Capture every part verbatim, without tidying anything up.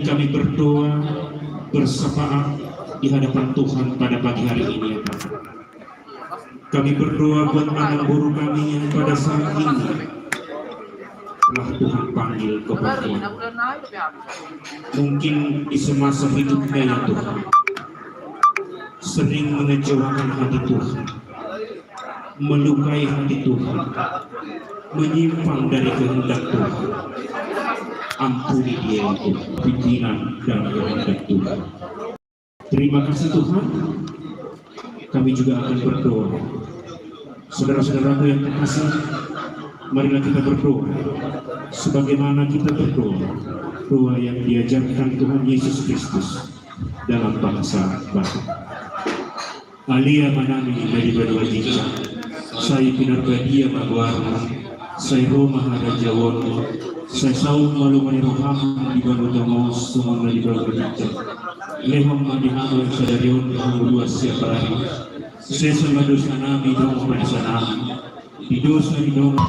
Kami berdoa, bersafaat di hadapan Tuhan pada pagi hari ini, ya Tuhan. Kami berdoa buat anak boru kami yang pada saat ini telah Tuhan panggil ke Papua. Mungkin di semasa hidupnya, ya Tuhan, sering mengecewakan hati Tuhan, melukai hati Tuhan, menyimpang dari kehendak Tuhan. Ampuni dia, ya Tuhan, pimpinan dan kehendak Tuhan. Terima kasih Tuhan. Kami juga akan berdoa. Saudara-saudaraku yang terkasih, marilah kita berdoa sebagaimana kita berdoa doa yang diajarkan Tuhan Yesus Kristus dalam bahasa Batak. Ale Amanami na di banua ginjang, sai pinarbadia ma goarMu, sai ro ma harajaonMu, sai saut ma lomo ni rohaM di banua tonga on songon na di banua ginjang. Lehon ma di hami sadari on hangoluan siapari. Sesa ma dosanami dohot panghipasanami. Di dosa ni dohot.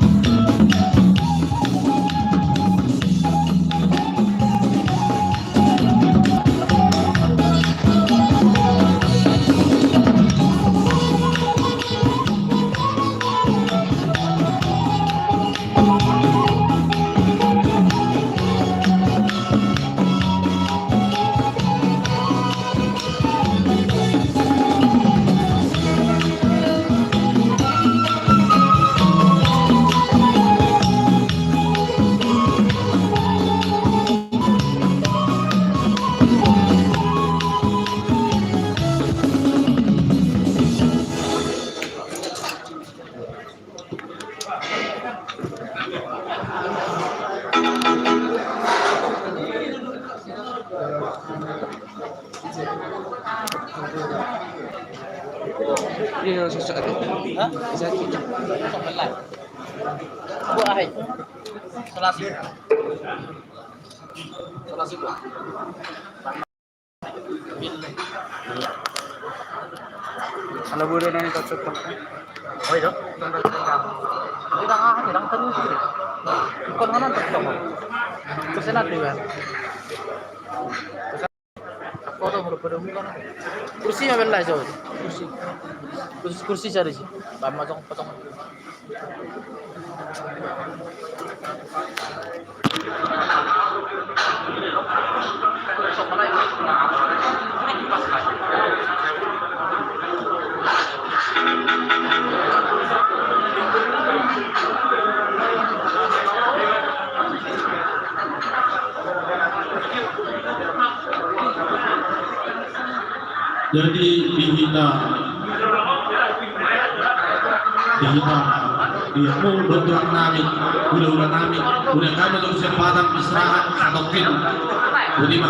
Ini yang sesak tu. Hah? Sakit. Buat ahai. Selasi. Selasi buat. Ala bodo nani cocok. Oh, iya. Udah, ah, udah terus. Ikon mana tuh, Bang? Terus enak juga. Aku tuh baru pada umum kan. Kursi ma bela, Jo. Kursi. Kursi, kursi cari sih. Lama, Jong, potong. Jadi di hita, di hita, di hamu dohot tulang nami, hulahula nami, hulahula nami, dohot siap padang istirahat satongkin. Budi ma.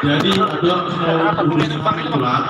Jadi, ada semua urusan itu lah.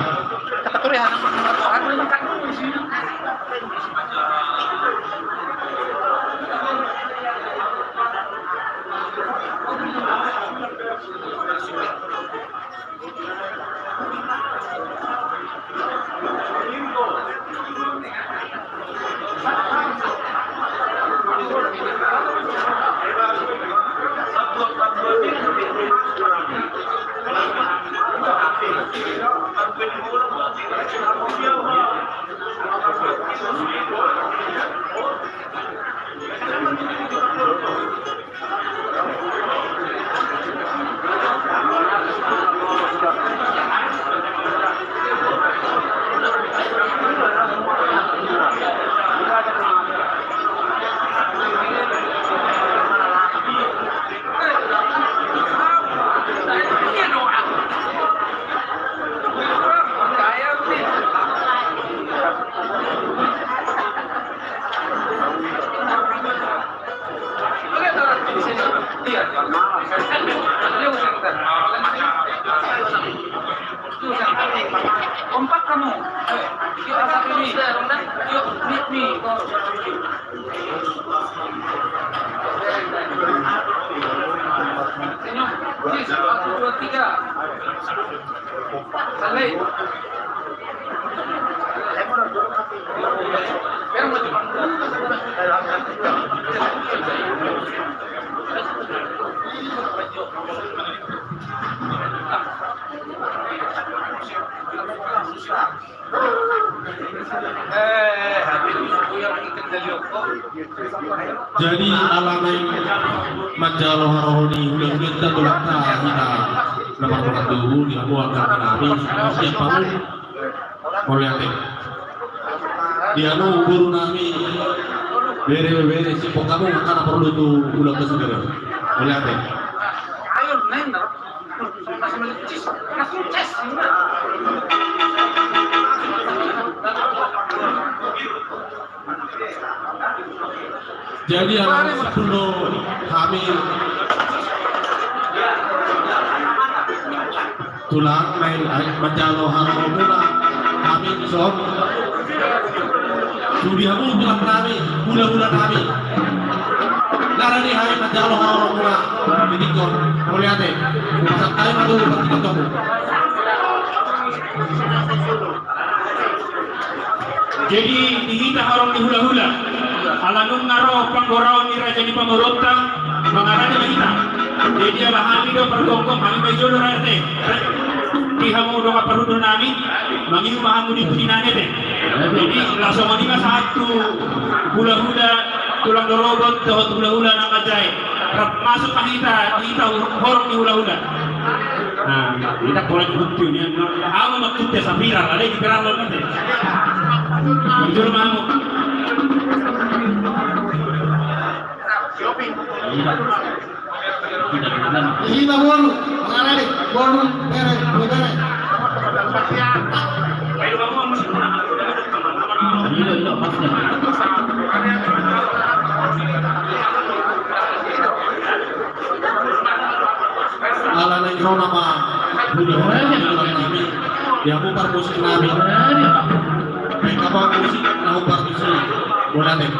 Kompak kamu. Yuk, angkat ini. Yuk, nih, nih. Senyum. Nih, satu, dua, tiga. Sandai. Jadi, ala naeng manjalo haroro ni hulahulanta, tulangta hita na martonggo tubu, di hamu angka nami, siap hamu. Mauliate. Di hamu boru nami, bere, bere, siap hamu angka na porlu tu hulahula sendiri. Mauliate. Jadi, ala ni i, sebelum hami tulang naeng manjalo haroro muna, hami dison. Sude hamu tulang nami, hulahula nami. Nunga di hami manjalo haroro muna, di tingki on. Mauliate. Pasahat hami ma tu partingkian on. Jadi, di hita horong ni hulahula, ala nunga ro panggoraon ni raja ni pamoruonta, mangarade ma hita. Jadi, ala hami do pargonggo, hami ma i jolo raja. Di hamu dongan parhundul nami, mangihu ma hamu di pudi nami ate. Jadi, langsung i ma sahat tu hulahula, tulang Dorobot, dohot hulahula na manjae. Rap masuk ma hita, hita horong ni hulahula. Nah, hita pola di bukti ni, anu, amu ma tu te sapira, ada di perang lo nanti. Jujur ma hamu. Hita boru, mangarade, boru, bere, bere. Ala naeng ro nama. Di hamu parmusik nami. Baik, apa musik, nama parmusik. Bola deh.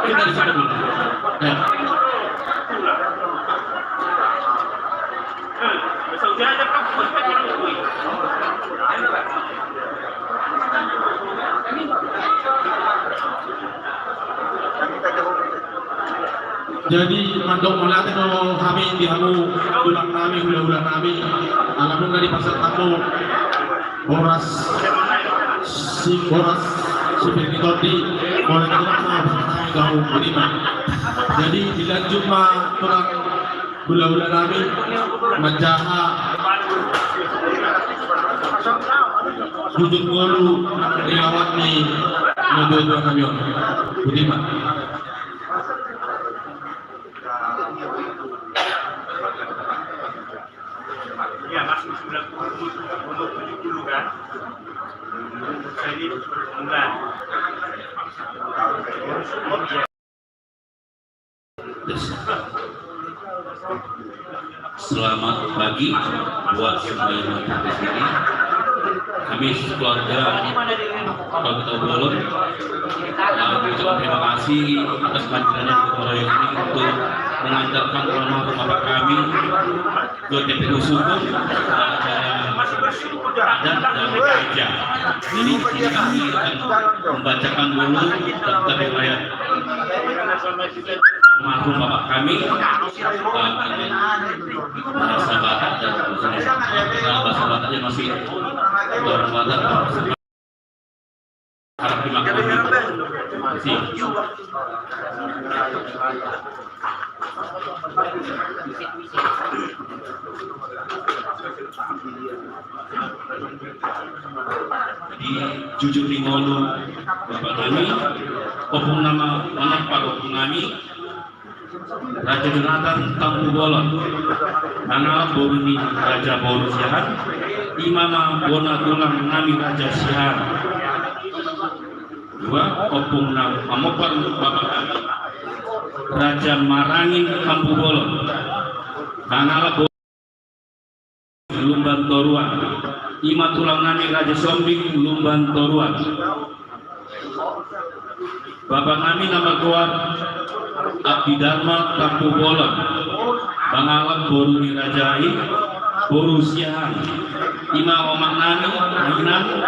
Kita di sana dulu. Ya. Jadi mandok mauliate do hami di hamu, tulang nami, hula-hula nami, ala nunga dipasahat hamu boras, si boras, si Pirnitondi, mauliate do hami, boras nami, gamu, budiman. Jadi dilanjut ma tulang hula-hula nami manjaha jujur ngolu ringawat ni na dua-dua nami on. Budiman. Ya, masih sembilan puluh, umur tujuh puluh kan. Jadi, enggak. Selamat pagi buat semua yang hadir di sini. Kami sekeluarga Kota Bolon, eh, mengucapkan terima kasih atas kehadirannya di gotong royong ini untuk mengantarkan almarhum bapak kami. Ketua T P U Sukun, acara adat dan gereja. Jadi, kami akan membacakan dulu daftar riwayat almarhum bapak kami, eh, dengan bahasa Batak dan bahasa Indonesia. Karena bahasa Bataknya masih orang Batak. Harap dimaklumi. Terima kasih. Di jujur ni ngolu bapak nami, ompung na ma-, manompar ompung nami, Raja Jonatan Tampubolon, mangalap boru ni Raja Boru Siahaan, i ma bona tulang nami Raja Siahaan. Dua, ompung na manompar bapak nami, Raja Marangin Tampubolon, mangalap boru Lumban Toruan. I ma tulang nami Raja Sombing Lumban Toruan. Bapak nami na margoar Abdi Darma Tampubolon, mangalap boru ni raja i, Boru Siahaan. I ma omak nami, Inan,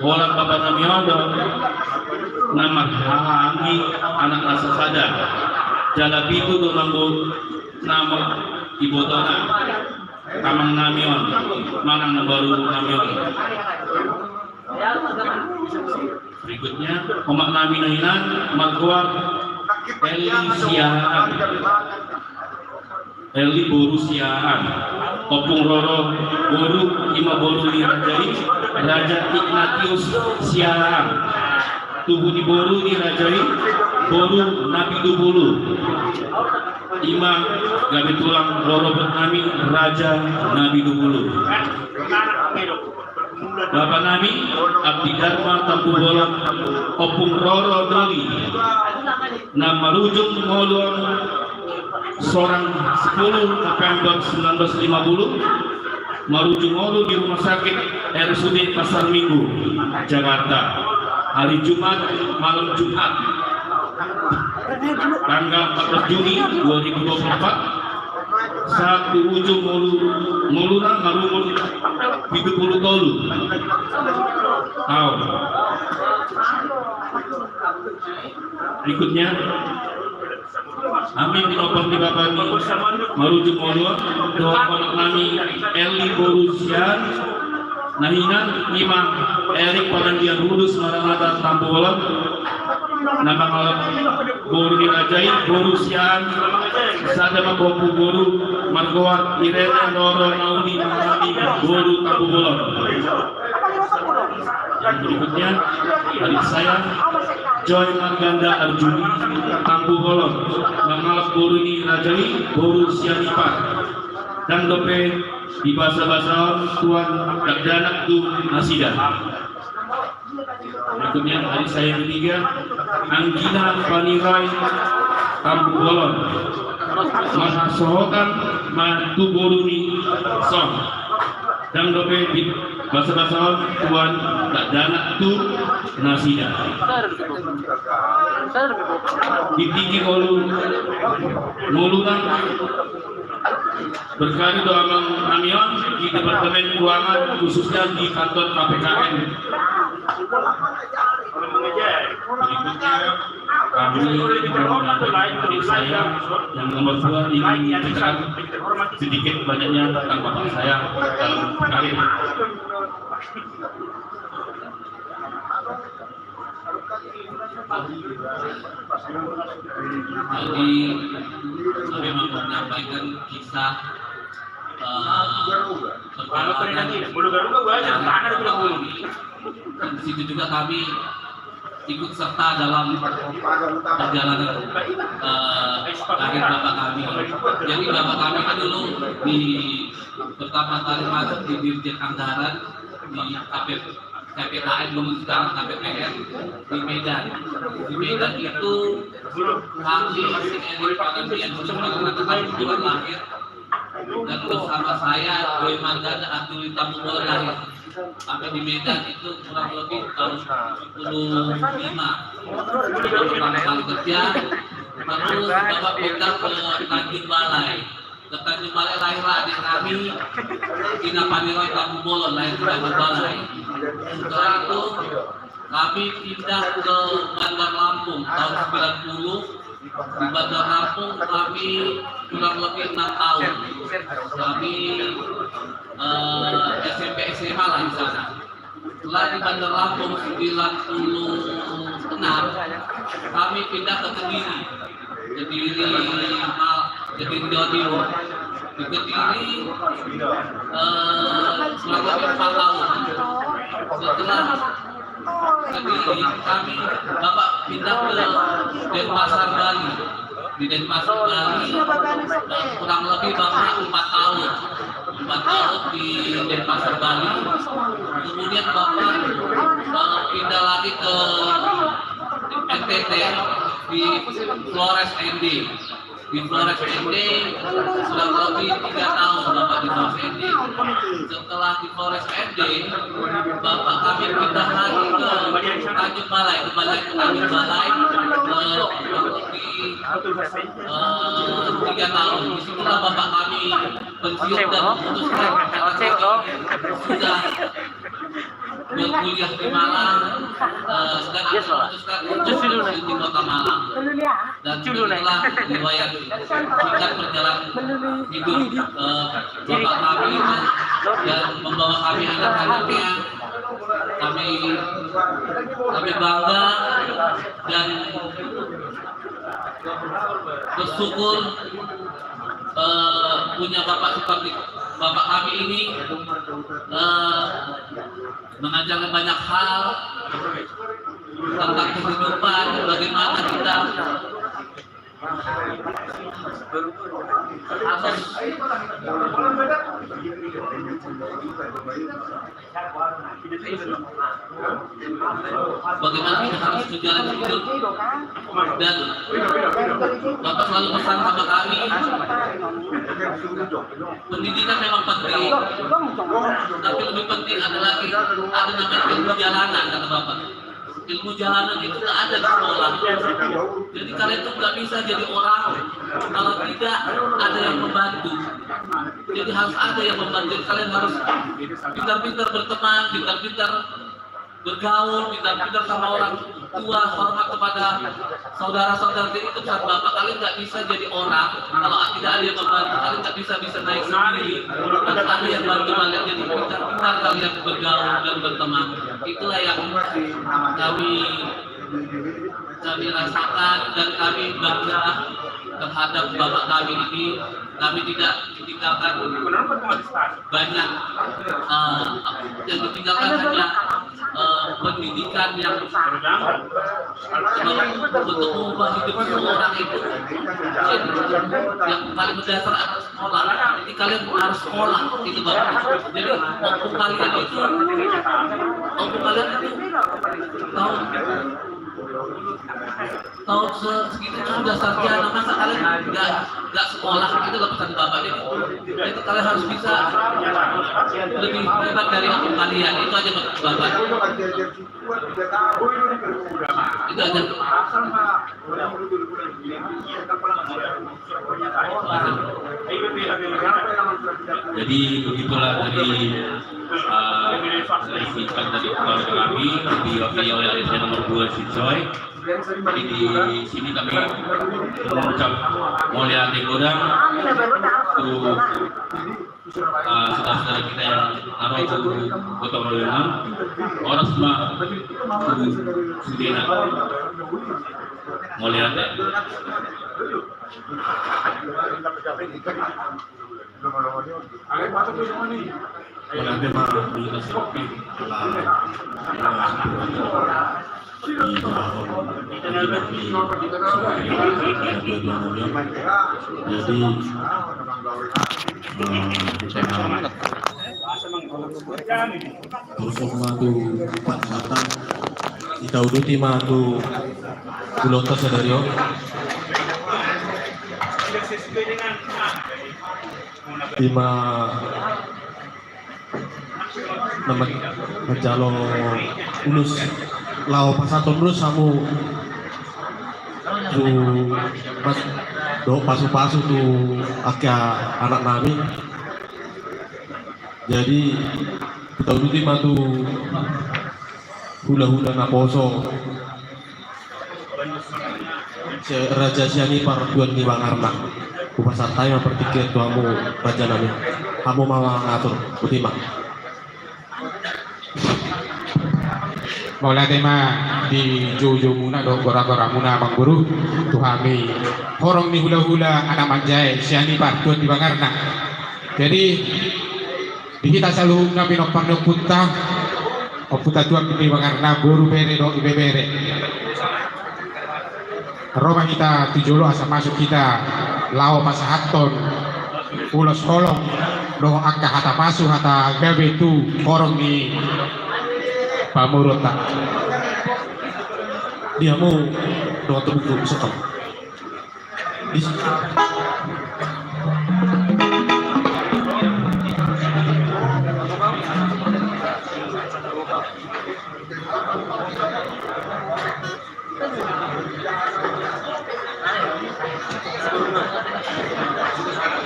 holan bapak nami on do na marhahaanggi anak na sasada. Jala pitu do nambo nama ibotona, amang nami on manang na boru nami on. Berikutnya, omak nami na inan margoar Eli Siahaan. Eli Boru Siahaan. Ompung Roro boru, i ma boru ni raja i, Raja Ignatius Siahaan. Tubu ni boru ni raja i, Boru Napitupulu. I ma gabe tulang rorobot nami, Raja Napitupulu. Bapak nami, Abdi Darma Tampubolon, Ompung Roro Doli, na marujung ngolu on sorang sepuluh November sembilan belas lima puluh, marujung ngolu di Rumah Sakit R S U D Pasar Minggu, Jakarta, hari Jumat, malam Jumat, tanggal empat belas Juni dua ribu dua puluh empat, saat di ujung ngolu, ngoluna marumur pitu puluh tolu taon. Berikutnya, hami manompar di bapak ni marujung ngolu on, dohot omak nami Eli Boru Siahaan, na inan i ma Erik Panandian Rudus Maranata Tampubolon, na mangalap boru ni raja i, Boru Siahaan, sada ma ompung boru margoar Irene Roro Nauni Marani, Boru Tampubolon. Yang berikutnya, adik saya, Joy Marganda Arjuni, Tampubolon, mangalap boru ni raja i, Boru Sianipar. Ndang dope dibasabasahon tuan, dakdanak tu nasida. Berikutnya, adik saya yang ketiga, Anggina Panirai, Tampubolon, marhasohotan ma tu boru ni son. Ndang dope dibasabasahon tuan, dakdanak tu nasida. Di tingki ngolu, ngoluna, berkarir do amang nami on di Departemen Keuangan, khususnya di kantor K P K N. Berikutnya, kami menyampaikan dari saya yang nomor dua ingin ceritakan sedikit banyaknya tentang bapak saya dalam karir. Jadi, kami mau menyampaikan kisah, eh, perjalanan kami. Dan di situ juga kami ikut serta dalam perjalanan, eh, karir bapak kami. Jadi, bapak kami kan dulu di, pertama kali masuk di Dirjen Anggaran di K P P K P K N, belum sekarang K P P N, di Medan. Di Medan itu kami, si Erik Panandian Rudus Maranata, kebetulan lahir, dan bersama saya, Joy Marganda Arjuni Tampubolon, lahir. Kami di Medan itu kurang lebih tahun tujuh puluh lima. Pertama kali kerja, terus bapak pindah ke Tanjung Balai. Tanjung Balai lahir ade kami, ina paniroi Tampubolon, lahir di Tanjung Balai. Setelah itu kami pindah ke Bandar Lampung tahun sembilan puluh. Di Bandar Lampung kami kurang lebih enam tahun. Kami eh, S M P S M A lah di sana. Setelah di Bandar Lampung sembilan puluh enam, kami pindah ke Kediri. Kediri, Mal-, Kediri, Jawa Timur. Di Kediri, eh, kurang lebih empat tahun. Setelah Kediri, kami, Bapak pindah ke Denpasar, Bali. Di Denpasar, Bali, kurang lebih Bapak empat tahun. Empat tahun di Denpasar, Bali. Kemudian Bapak, eh, pindah lagi ke N T T di Flores N D. Di Flores N D, kurang lebih tiga tahun Bapak di Flores N D. Setelah di Flores N D, Bapak kami pindah lagi ke Tanjung Balai, kembali ke Tanjung Balai, eh, kurang lebih, eh, tiga tahun. Disitulah Bapak kami pensiun dan memutuskan sudah berkuliah di Malang, eh, dan akhirnya memutuskan untuk pensiun di kota Malang. Dan begitulah riwayat singkat perjalanan hidup, eh, bapak kami dan membawa kami anak-anaknya. Kami, kami bangga dan bersyukur, eh, punya bapak seperti bapak kami ini, eh, mengajarkan banyak hal tentang kehidupan, bagaimana kita harus, bagaimana kita harus menjalani hidup. Dan Bapak selalu pesan sama kami, pendidikan memang penting, tapi lebih penting ada lagi, ada namanya ilmu jalanan, kata Bapak. Ilmu jalanan itu nggak ada di sekolah. Jadi kalian tuh nggak bisa jadi orang kalau tidak ada yang membantu. Jadi harus ada yang membantu. Jadi kalian harus pintar-pintar berteman, pintar-pintar bergaul, pintar-pintar sama orang tua, hormat kepada saudara-saudara. Jadi itu pesan Bapak, kalian nggak bisa jadi orang kalau tidak ada yang membantu. Kalian nggak bisa, bisa naik sendiri. Harus ada yang bantu kalian. Jadi pintar-pintar kalian bergaul dan berteman. Itulah yang kami, kami rasakan dan kami bangga terhadap bapak kami ini. Kami tidak ditinggalkan banyak, eh, yang ditinggalkan hanya, eh, pendidikan yang, untuk mengubah hidup seseorang itu yang paling mendasar adalah sekolah. Jadi kalian harus sekolah, gitu, Bapak. Jadi waktu kalian itu, waktu kalian itu tahun, tahun se-, segitu itu sudah sarjana, masa kalian nggak, nggak sekolah? Itu loh pesan Bapak. Jadi, jadi kalian harus bisa lebih hebat dari waktu kalian. Itu aja, Bapak. Itu aja. Jadi begitulah dari, eh, dari singkat dari keluarga kami, diwakili oleh adik saya nomor dua, si Joy. Jadi di sini kami mengucap mauliate godang untuk, eh, saudara-saudara kita yang naro tu gotong royongan, horas ma tu sudena. Mauliate. Mauliate ma di nasib. Jadi, eh, kita terus ma tu Pak Hatta, kita uduti ma tu ulunta sadari on. Ima na manjalo ulos, laho pasahathon ulos hamu tu Mas, dohot pasu-pasu tu angka anak nami. Jadi, hutauduti ma tu hula-hula naposo, Raja Sianipar, tuan ni Bangarna. Hupasahat hami ma partingkian tu hamu, raja nami. Hamu ma mangatur, botima. Mauliate ma di joujoumuna dohot goragoramuna, amangboru, tu hami horong ni hulahula anak manjae Sianipar, tuan ni Bangarna. Jadi, di hita saluhutna pinompar ni ompunta, ompunta tuan ni Bangarna, boru, bere dohot ibebere. Ro ma hita tu jolo asa masuk hita laho pasahathon ulos holong dohot angka hata pasu hata gabe tu horong ni pamoruonta. Di hamu dongan tondi, sokam. Di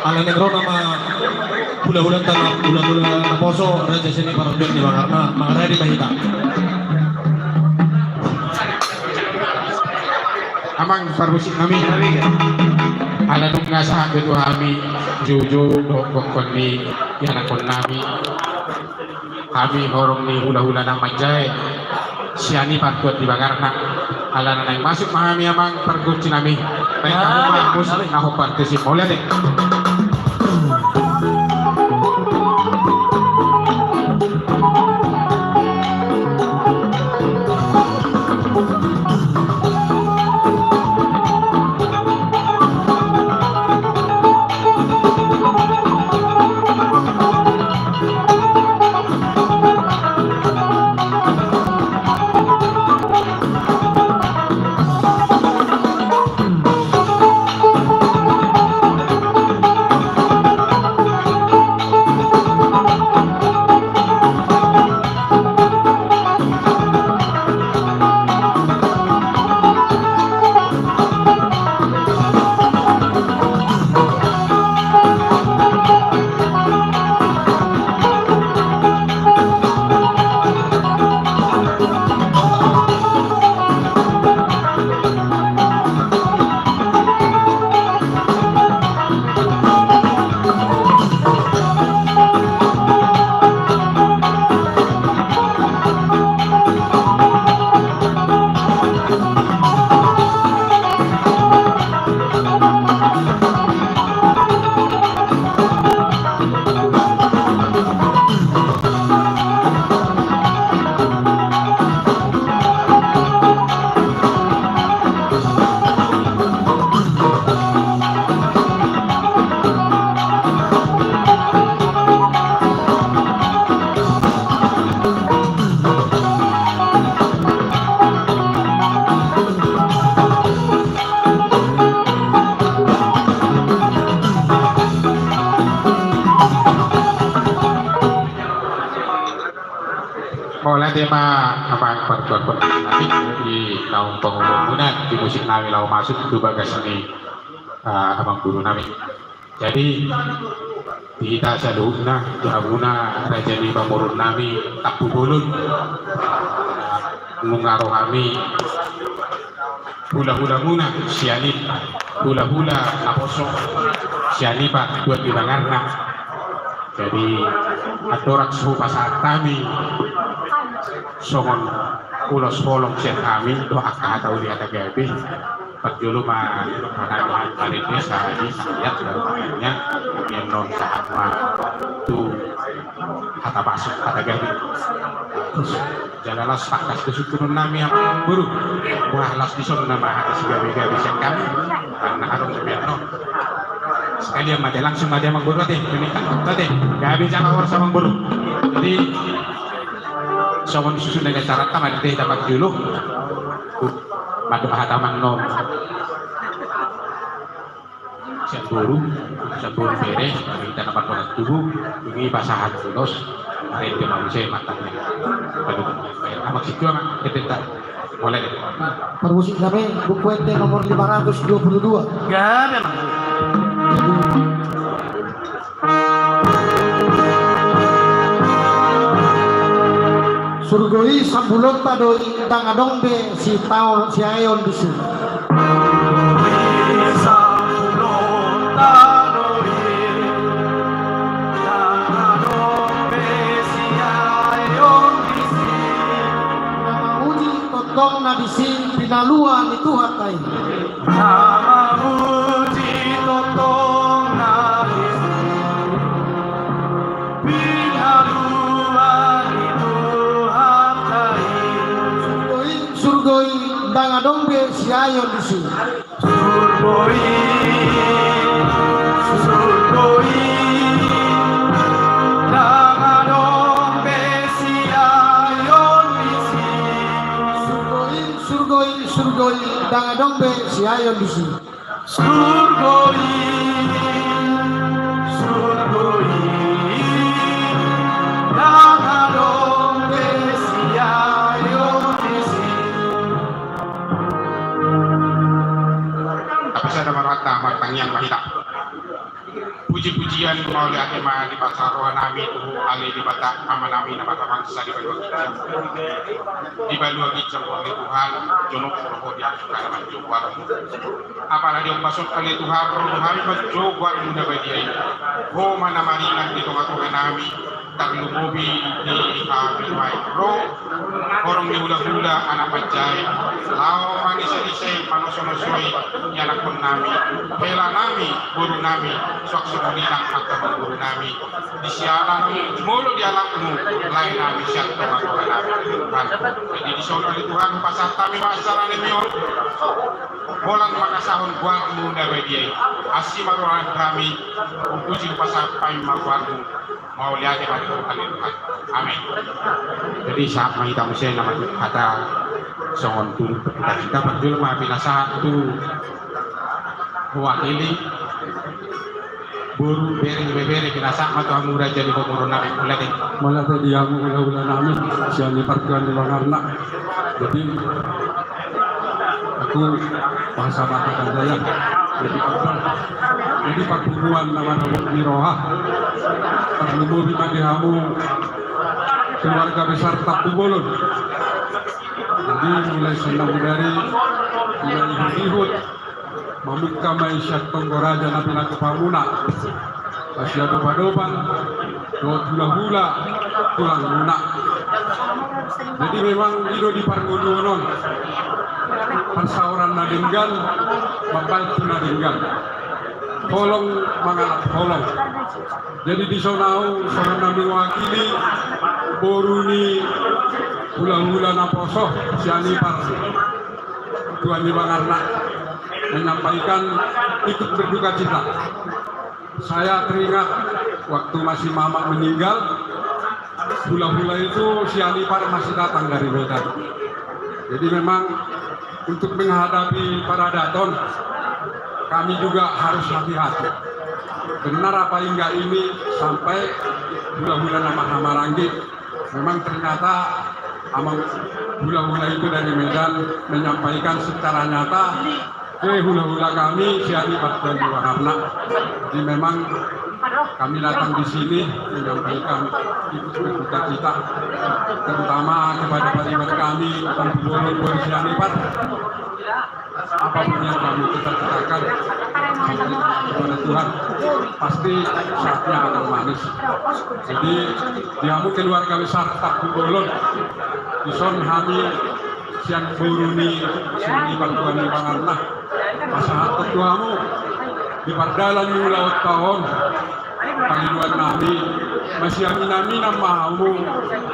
Ala naeng ro nama hulahulanta, hulahula naposo, Raja Sianipar, tuan ni Bangarna, mangaradi ma hita. Amang parmusik nami, ala nunga sahat be tu hami joujou dohot gokhon ni ianakhon nami. Hami horong ni hulahula na manjae Sianipar, tuan ni Bangarna. Alana naeng masuk ma hami, amang pargonsi nami. Baen hamu ma musik na hombar tusi. Mauliate. Mauliate ma amang partuakkon nami di naung pangulumuna di musik nami laho masuk tu bagas ni, ah, amangboru nami. Jadi di hita saluhutna, di hamuna raja ni pamoruon nami Tampubolon, nunga ro hami hulahulamuna Sianip, hulahula naposo Sianipar, tuan ni Bangarna. Jadi andorang so hupasahat hami songon ulos holong sian hami dohot angka hata uli hata gabe, parjolo ma hami marende sahali sahali, baru ma hami annon sahat ma tu hata pasu hata gabe. Jala laos tangkas do situhon nami amangboru. Wah, laos dison nama hata sigabe-gabe sian hami. Karna adong dope annon. Sekalian ma ate, langsung ma ate amangboru ate. Ini kan ate. Gabe jala horas amangboru. Jadi songon susun ni acaranta ma ate, hita parjolo mandok hata ma annon. Sian boru, sian boru bere, hita na marbolas tubu, dung i pasahat ulos, marende ma muse mantan ni. Aduh, amak situa ma, ete ta. Boleh. Parmusik nami, Buku Ende nomor lima ratus dua puluh dua. Gabe ma. Surgo i sambulonta do i, ndang adong be sitaon siaeon disi. Sambulonta do i, ndang adong be siaeon disi. Na mamuji tongtong na disi pinalua ni Tuhanta i. Na mamuji tongtong na disi pinalua ni Tuhanta i. Surgo i, surgo i, ndang adong be siaeon disi. Surgo i, surgo i, ndang adong be siaeon disi. Surgo i, surgo i, surgo i, ndang adong be siaeon disi. Surgo i, surgo i, ndang adong be siaeon disi. Tapasada ma rohanta martangiang ma hita. Puji-pujian mauliate ma di bagasan roha nami tu ale Debata Ama nami na marhabangsa di banua ginjang. Di banua ginjang ale Tuhan, jonok roha di angka na manjou goarmu. Apala di ombas on ale Tuhan, ro do hami manjou goarmu na badia i. Ho ma na maringan di tonga-tonga nami, tarlumobi di hami nuaeng ro horong ni hula-hula anak manjae, laho mangisadisai, manoso-nosoi ianakhon nami, hela nami, boru nami, suang songon i nang angka boru nami. Di siala nami molo di alapmu, lae nami sian tonga-tonga nami. Jadi dison ale Tuhan, hupasahat hami ma acara nami on. Holan mangasahon goarmu na badia i. Asi ma roha nami, hupuji hupasahat hami ma goarmu. Mauliate ma di Tuhan. Amin. Jadi sahat ma hita muse na mandok hata songon tutur hita, parjolo ma pinasahat tu mewakili boru, bere, ibebere, pinasahat ma tu hamu raja ni pamoruon nami. Mauliate. Mauliate di hamu hula-hula nami sian i partuan di Bangarna. Jadi aku bahasa Batak aja ya. Jadi apa? Jadi parpunguan na mardapot ni roha. Tarlumobi ma di hamu keluarga besar Tampubolon. Jadi mulai sian na bodari, mulai ihut-ihut, mamungka ma i sian tonggo raja na pinatupa muna. Pasiadopan-adopan dohot hula-hula tulangmuna. Jadi memang i do di parngoluon on, parsaoran na denggan mambantu na denggan, holong mangalap holong. Jadi dison ahu songon na mewakili boru ni hula-hula naposo sian i partuan ni Bangarna menyampaikan ikut berduka cita. Saya teringat waktu masih mamak meninggal, hula-hula itu sian Ipar masih datang dari Medan. Jadi memang untuk menghadapi paradaton, kami juga harus hati-hati. Benar apa enggak ini sampai hula-hula na marhahamaranggi. Memang ternyata amang hula-hula itu dari Medan menyampaikan secara nyata ke hula-hula kami sian i partuan di Bangarna. Jadi memang kami datang di sini menyampaikan ikut berduka cita, terutama kepada pariban kami Tampubolon boru sian i par. Apapun yang kami cita-citakan, kepada Tuhan, pasti saatnya akan manis. Jadi di hamu keluarga besar Tampubolon, dison hami sian boru ni sian i partuan ni Bangarna, pasahathon tu hamu di pardalan ni ulaonta on, pangidoan nami, masiamin-aminan ma hamu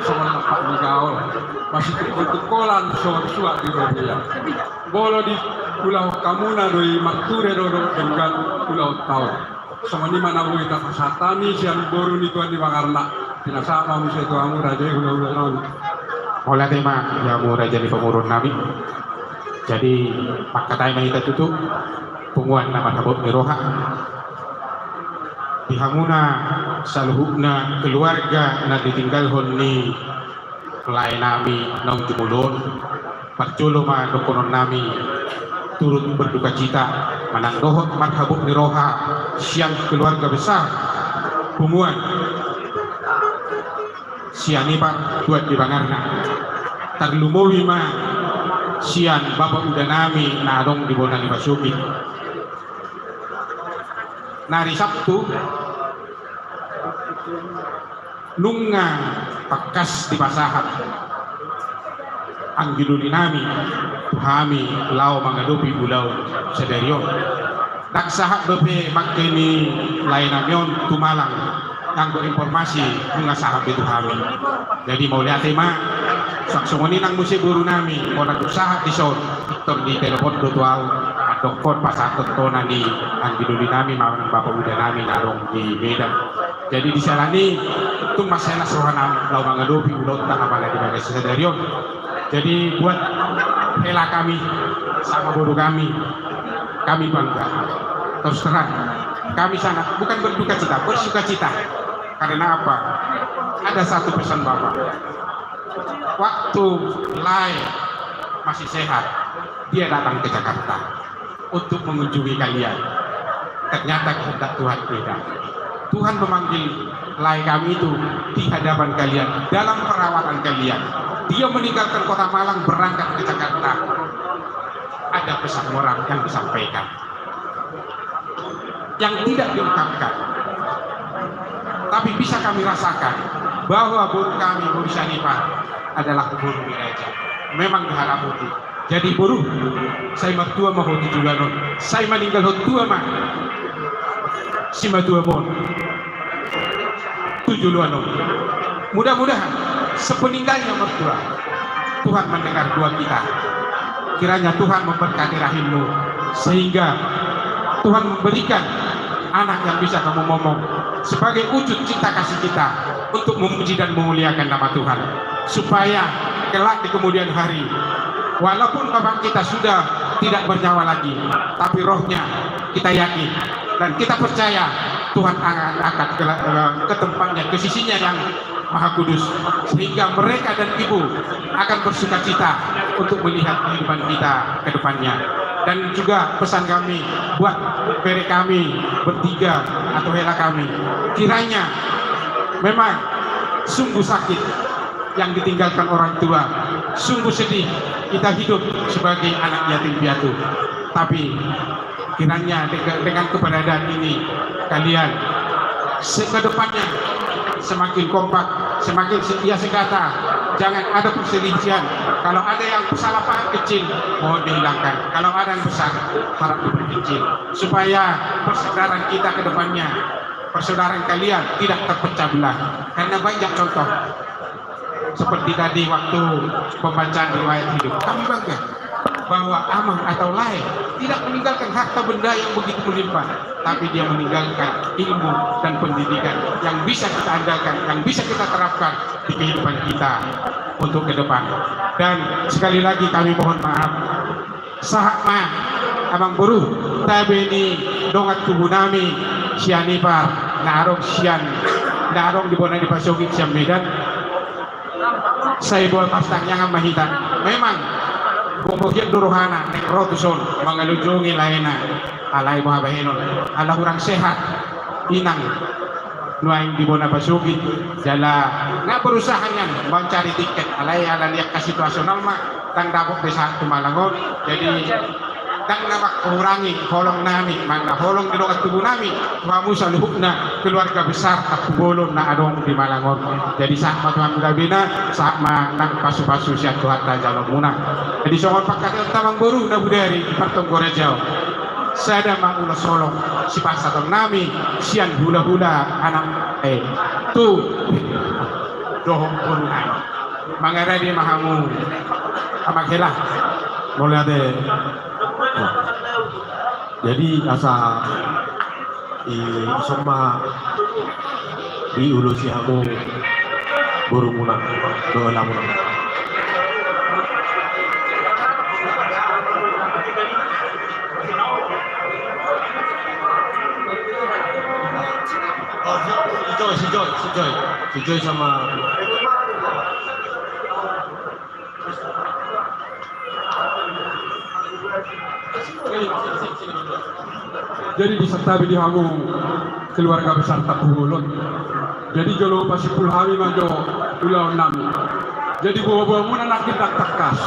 songon lampak ni gaol, masitungkol-tungkolan songon suhat di robean. Molo diulahon hamuna do i, marture do dohot denggan ulaonta on. Songon i ma na boi tapasahat hami sian boru ni tuan ni Bangarna. Pinasahat ma muse tu hamu raja i hula-hula nami. Mauliate ma di hamu raja ni pamoruon nami. Jadi mangkatai ma hita tutu, punguan na mardapot ni roha, di hamuna saluhutna keluarga na ditinggalhon ni lae nami naung jumolo on. Parjolo ma dohonon nami turut berdukacita manang dohot marhabot ni roha sian keluarga besar punguan Sianipar Tuan di Bangarna. Tarlumobi ma sian bapa uda nami na adong di bona ni pasogit. Nari Sabtu nunga tangkas dipasahat anggi doli nami tu hami laho mangadopi ulaon sadari on. Ndang sahat dope bangke ni lae nami on tu Malang, anggo informasi nunga sahat be tu hami. Jadi mauliate ma. Suang songon i nang muse boru nami, molo dung sahat dison, tor ditelepon do tu ahu mandokkon pasahathon tona ni anggi doli nami manang bapa uda nami na adong di Medan. Jadi di siala ni i tung marsilas roha nami laho mangadopi ulaonta na mangaliat sadari on. Jadi buat hela kami sama boru kami, kami bangga. Terus terang, kami sangat, bukan berdukacita, bersukacita. Karena apa? Ada satu pesan Bapak. Waktu lae masih sehat, dia datang ke Jakarta untuk mengunjungi kalian. Ternyata kehendak Tuhan beda. Tuhan memanggil lae kami itu di hadapan kalian, dalam perawatan kalian. Dia meninggalkan kota Malang, berangkat ke Jakarta. Ada pesan moral yang disampaikan yang tidak diungkapkan. Tapi bisa kami rasakan bahwa boru kami, boru Sianipar, adalah boru ni raja. Memang diharapoti. Jadi boru, sai martua ma ho tu joloan on. Sai maninggal ho tua ma simatuam on tu joloan on. Mudah-mudahan sepeninggalnya mertua, Tuhan mendengar doa kita. Kiranya Tuhan memberkati rahimmu, sehingga Tuhan memberikan anak yang bisa kamu momong sebagai wujud cinta kasih kita untuk memuji dan memuliakan nama Tuhan, supaya kelak di kemudian hari, walaupun bapak kita sudah tidak bernyawa lagi, tapi rohnya kita yakin dan kita percaya Tuhan akan angkat ke, ke tempatnya, ke sisinya yang Maha Kudus, sehingga mereka dan ibu akan bersukacita untuk melihat kehidupan kita ke depannya. Dan juga pesan kami buat bere kami bertiga atau hela kami, kiranya memang sungguh sakit yang ditinggalkan orang tua, sungguh sedih kita hidup sebagai anak yatim piatu. Tapi kiranya dengan, dengan keberadaan ini, kalian se-, ke depannya semakin kompak, semakin setia sekata. Jangan ada perselisihan. Kalau ada yang salah paham kecil, mohon dihilangkan. Kalau ada yang besar, harap diperkecil. Supaya persaudaraan kita ke depannya, persaudaraan kalian tidak terpecah belah. Karena banyak contoh. Seperti tadi waktu pembacaan riwayat hidup, kami bangga bahwa amang atau lae tidak meninggalkan harta benda yang begitu melimpah, tapi dia meninggalkan ilmu dan pendidikan yang bisa kita andalkan, yang bisa kita terapkan di kehidupan kita untuk ke depan. Dan sekali lagi kami mohon maaf. Sahat ma, amang boru, tabe ni dongan tubu nami Sianipar, na adong sian, na adong di bona ni pasogit sian Medan. Sai boha partangiangan ma hita. Memang gogo hian do rohana naeng ro tuson mangalunjungi laena. Alai boha bahenon, ala hurang sehat inang nuaeng di bona pasogit, jala nga berusaha nian mancari tiket, alai ala ni angka situasional ma ndang dapot be sahat tu Malang on. Jadi ndang na mangkurangi holong nami, manang holong ni dongan tubu nami tu hamu saluhutna keluarga besar Tampubolon na adong di Malang on. Jadi sahat ma tu hamu gabena, sahat ma nang pasupasu sian Tuhanta jaloonmuna. Jadi songon pangkataion ta amang boru na bodari di partonggo raja on, sada ma ulos holong sipasahaton nami sian hulahula anak, eh, tu dohot boru nami. Mangarade ma hamu amang hela. Mauliate. Jadi asa i, ison ma diulosi hamu borumuna dohot helamuna. Oh, si Joy, si Joy, si Joy, si Joy sama. Jadi disantabi di hamu keluarga besar Tampubolon. Jadi jolo pasimpul hami ma jo ulaon nami. Jadi boa-boa muna nangkin ndang tangkas.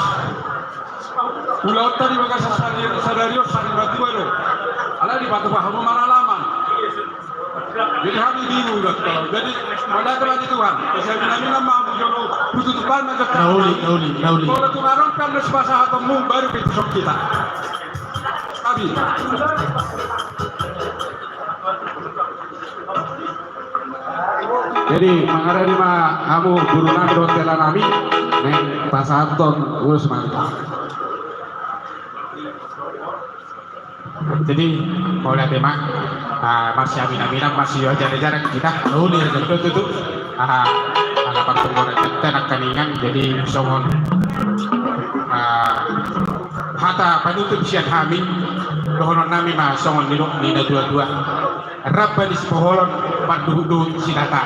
Ulaonta di bagasan sadari, sadari on sari matua do. Alai dipatupa hamu maralaman. Jadi hami bingung do tong. Jadi mauliate ma di Tuhan. Sian nami na ma jolo pututupan ma jolo. Na uli, na uli, na uli. Molo tung adong pe annon sipasahatonmu baru pintu songkita. Abi. Jadi mangarani ma hamu boru nami dohot hela nami naeng pasahathon ulos ma. Jadi mauliate ma, ah, marsiamin-aminan, marsiajar-jaran hita. Uli, uli. Tutu, tutu. Ah, ala partongoran hita nangkaningan, jadi songon, ah, hata panutup sian hami, dohonon nami ma songon nidok ni natua-tua. Rap ma di sipoholon, marduhut-duhut sinata.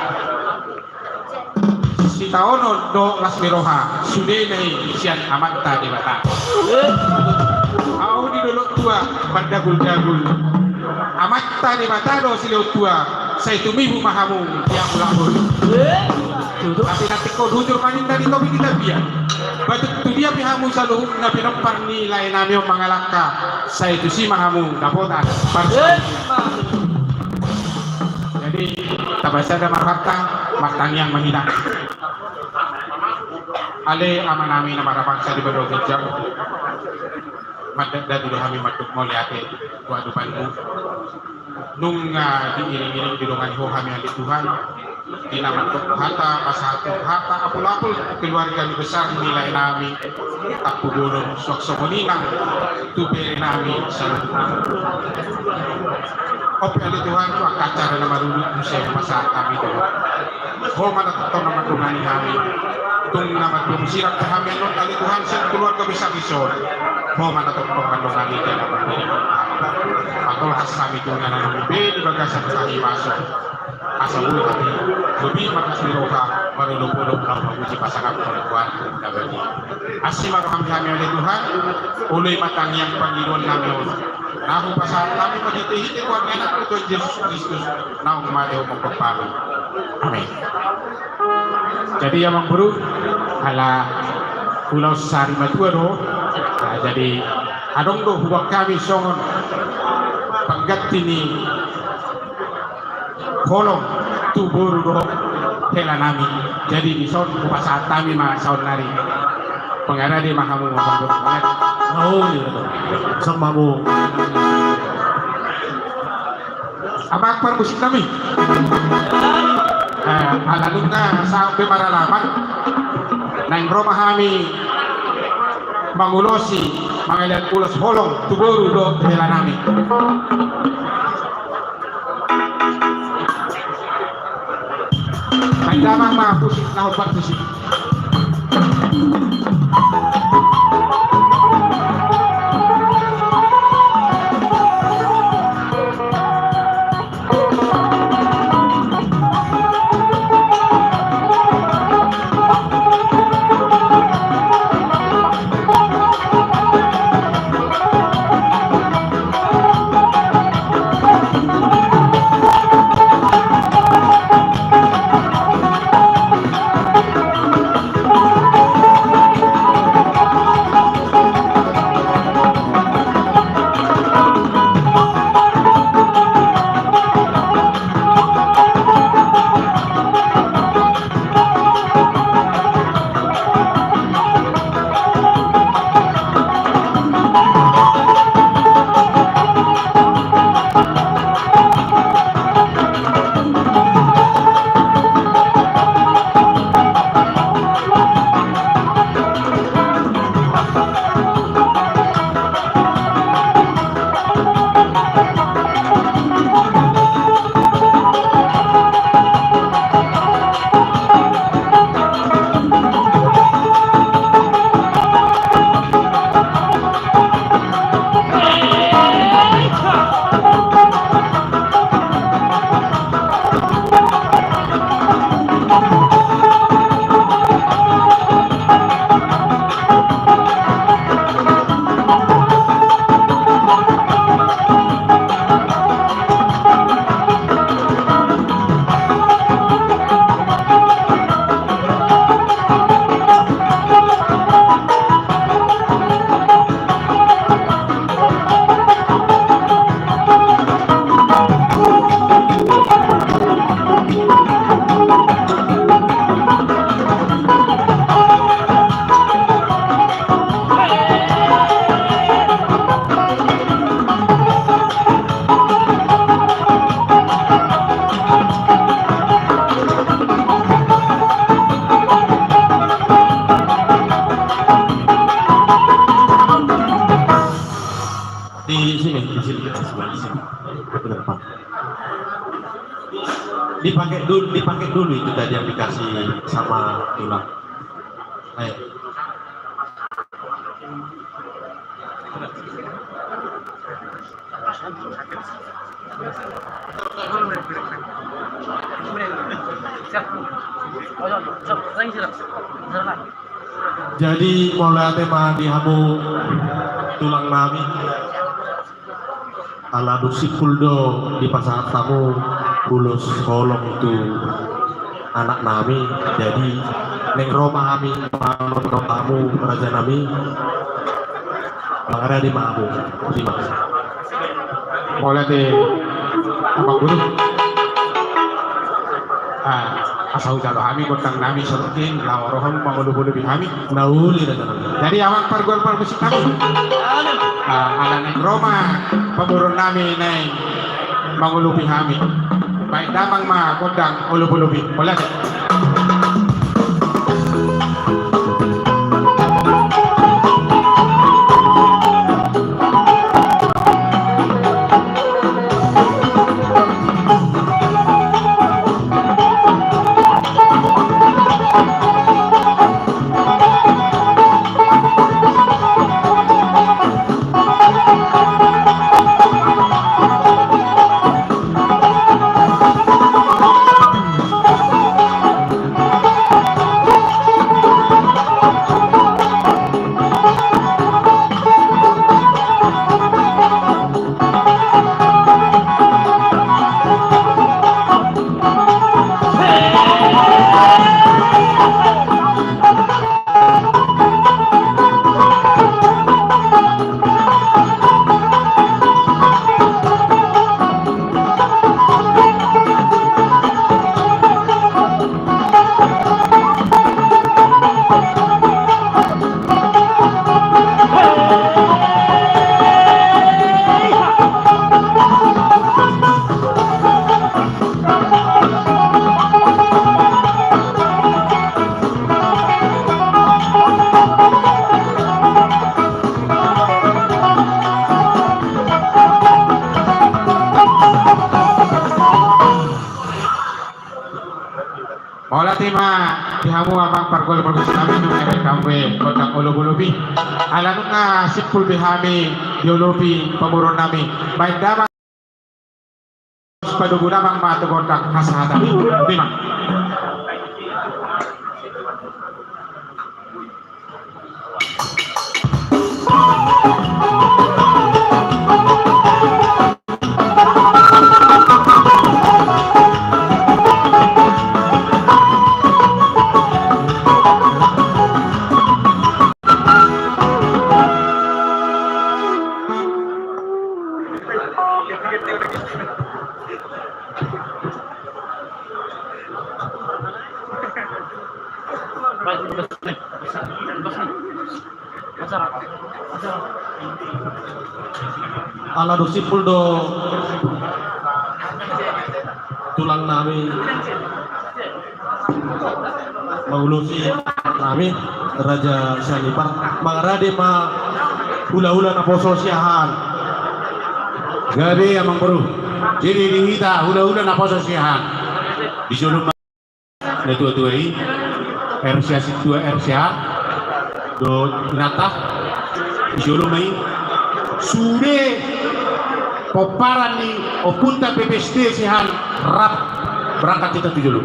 Sitaonon do las ni roha, sudena i sian Amanta Debata. Ahu di dolok tua, mandagul-dagul. Amanta Debata do silehon tua, sai tumibu ma hamu di apul-apul. Tapi nanti kau hujur maninta di topi di tapian. Batuk tu dia pe hamu saluhutna pinompar ni lae nami on mangalangka, sai tusi ma hamu dapotan. Jadi, tapasada ma rohanta, martangiang ma hita. Ale Amanami na marhabangsa di banua ginjang, mandok do hami mandok mauliate tu adopanmu. Nunga diiring-iring didongani Ho hami ale Tuhan. Di na mandok hata pasahat, hata apul-apul keluarga ni besar ni lae nami Tampubolon, suang songon i nang tu bere nami saluhutna. On pe ale Tuhan tu angka acara na marunut muse pasahat hami tu Ho. Ho ma na tongtong na mandongani hami. Tung na mandung sirang hami annon ale Tuhan sian keluarga besar dison. Ho ma na tongtong mandongani jala mandongani hami. Patolhas hami tu na naeng be di bagasan hahipason. Asa boi hami lobi marlas ni roha, marolopolop laho mamuji pasangaphon goarmu na badia. Asi ma roham di hami ale Tuhan. Oloi ma tangiang pangidoan nami on, na hupasahat hami marhite-hite goar ni Anakmu Tuhan Jesus Kristus, naung mate humophop hami. Amin. Jadi amang boru, ala ulaon sari matua do. Nah, jadi adong do huboan hami songon pangganti ni holong tu boru dohot hela nami. Jadi dison hupasahat hami ma saonnari. Pangarade ma hamu ma. Pangarade. Au, iya. Sama mu. Amang parmusik nami. Eh, ala nunga sahat be maralaman. Naeng ro ma hami mangulosi, mangalean ulos holong tu boru dohot hela nami. Baen damang ma musik na hombar tusi. Dipakai dulu, dipakai dulu itu tadi yang dikasih sama tulang. Ayo. Jadi mauliate ma di hamu tulang nami. Ala dung simpul do dipasahat hamu ulos holong tu anak nami, jadi naeng ro ma hami manonton hamu raja nami. Mangarade ma hamu. Terima kasih. Mauliate, Amang Guru. Ah, asa hujalo hami gondang nami saluhutna, laho ro hamu mangolop-olopi hami. Na uli raja nami. Jadi amang pargual parmusik nami. Ah, ala naeng ro ma pamoruon nami naeng mangolopi hami. Baen damang ma gondang olop-olopi. Mauliate. Mauliate ma di hamu amang pargual parmusik nami, nunga dibaen hamu be gondang olop-olopi. Ala nunga simpul be hami diolopi pamoruon nami. Baen damang. Padomu damang ma tu gondang hasahatan i. Terima. Ala dung simpul do tulang nami mangulosi nami Raja Sianipar, mangarade ma hulahula naposo Siahaan. Gabe amang boru. Jadi di hita hulahula naposo Siahaan, di jolo ma natuatua i, R C A sintua, R C A dohot inanta, di jolo ma i. Sude pomparan ni ompunta P P S D Siahaan rap berangkat hita tu jolo.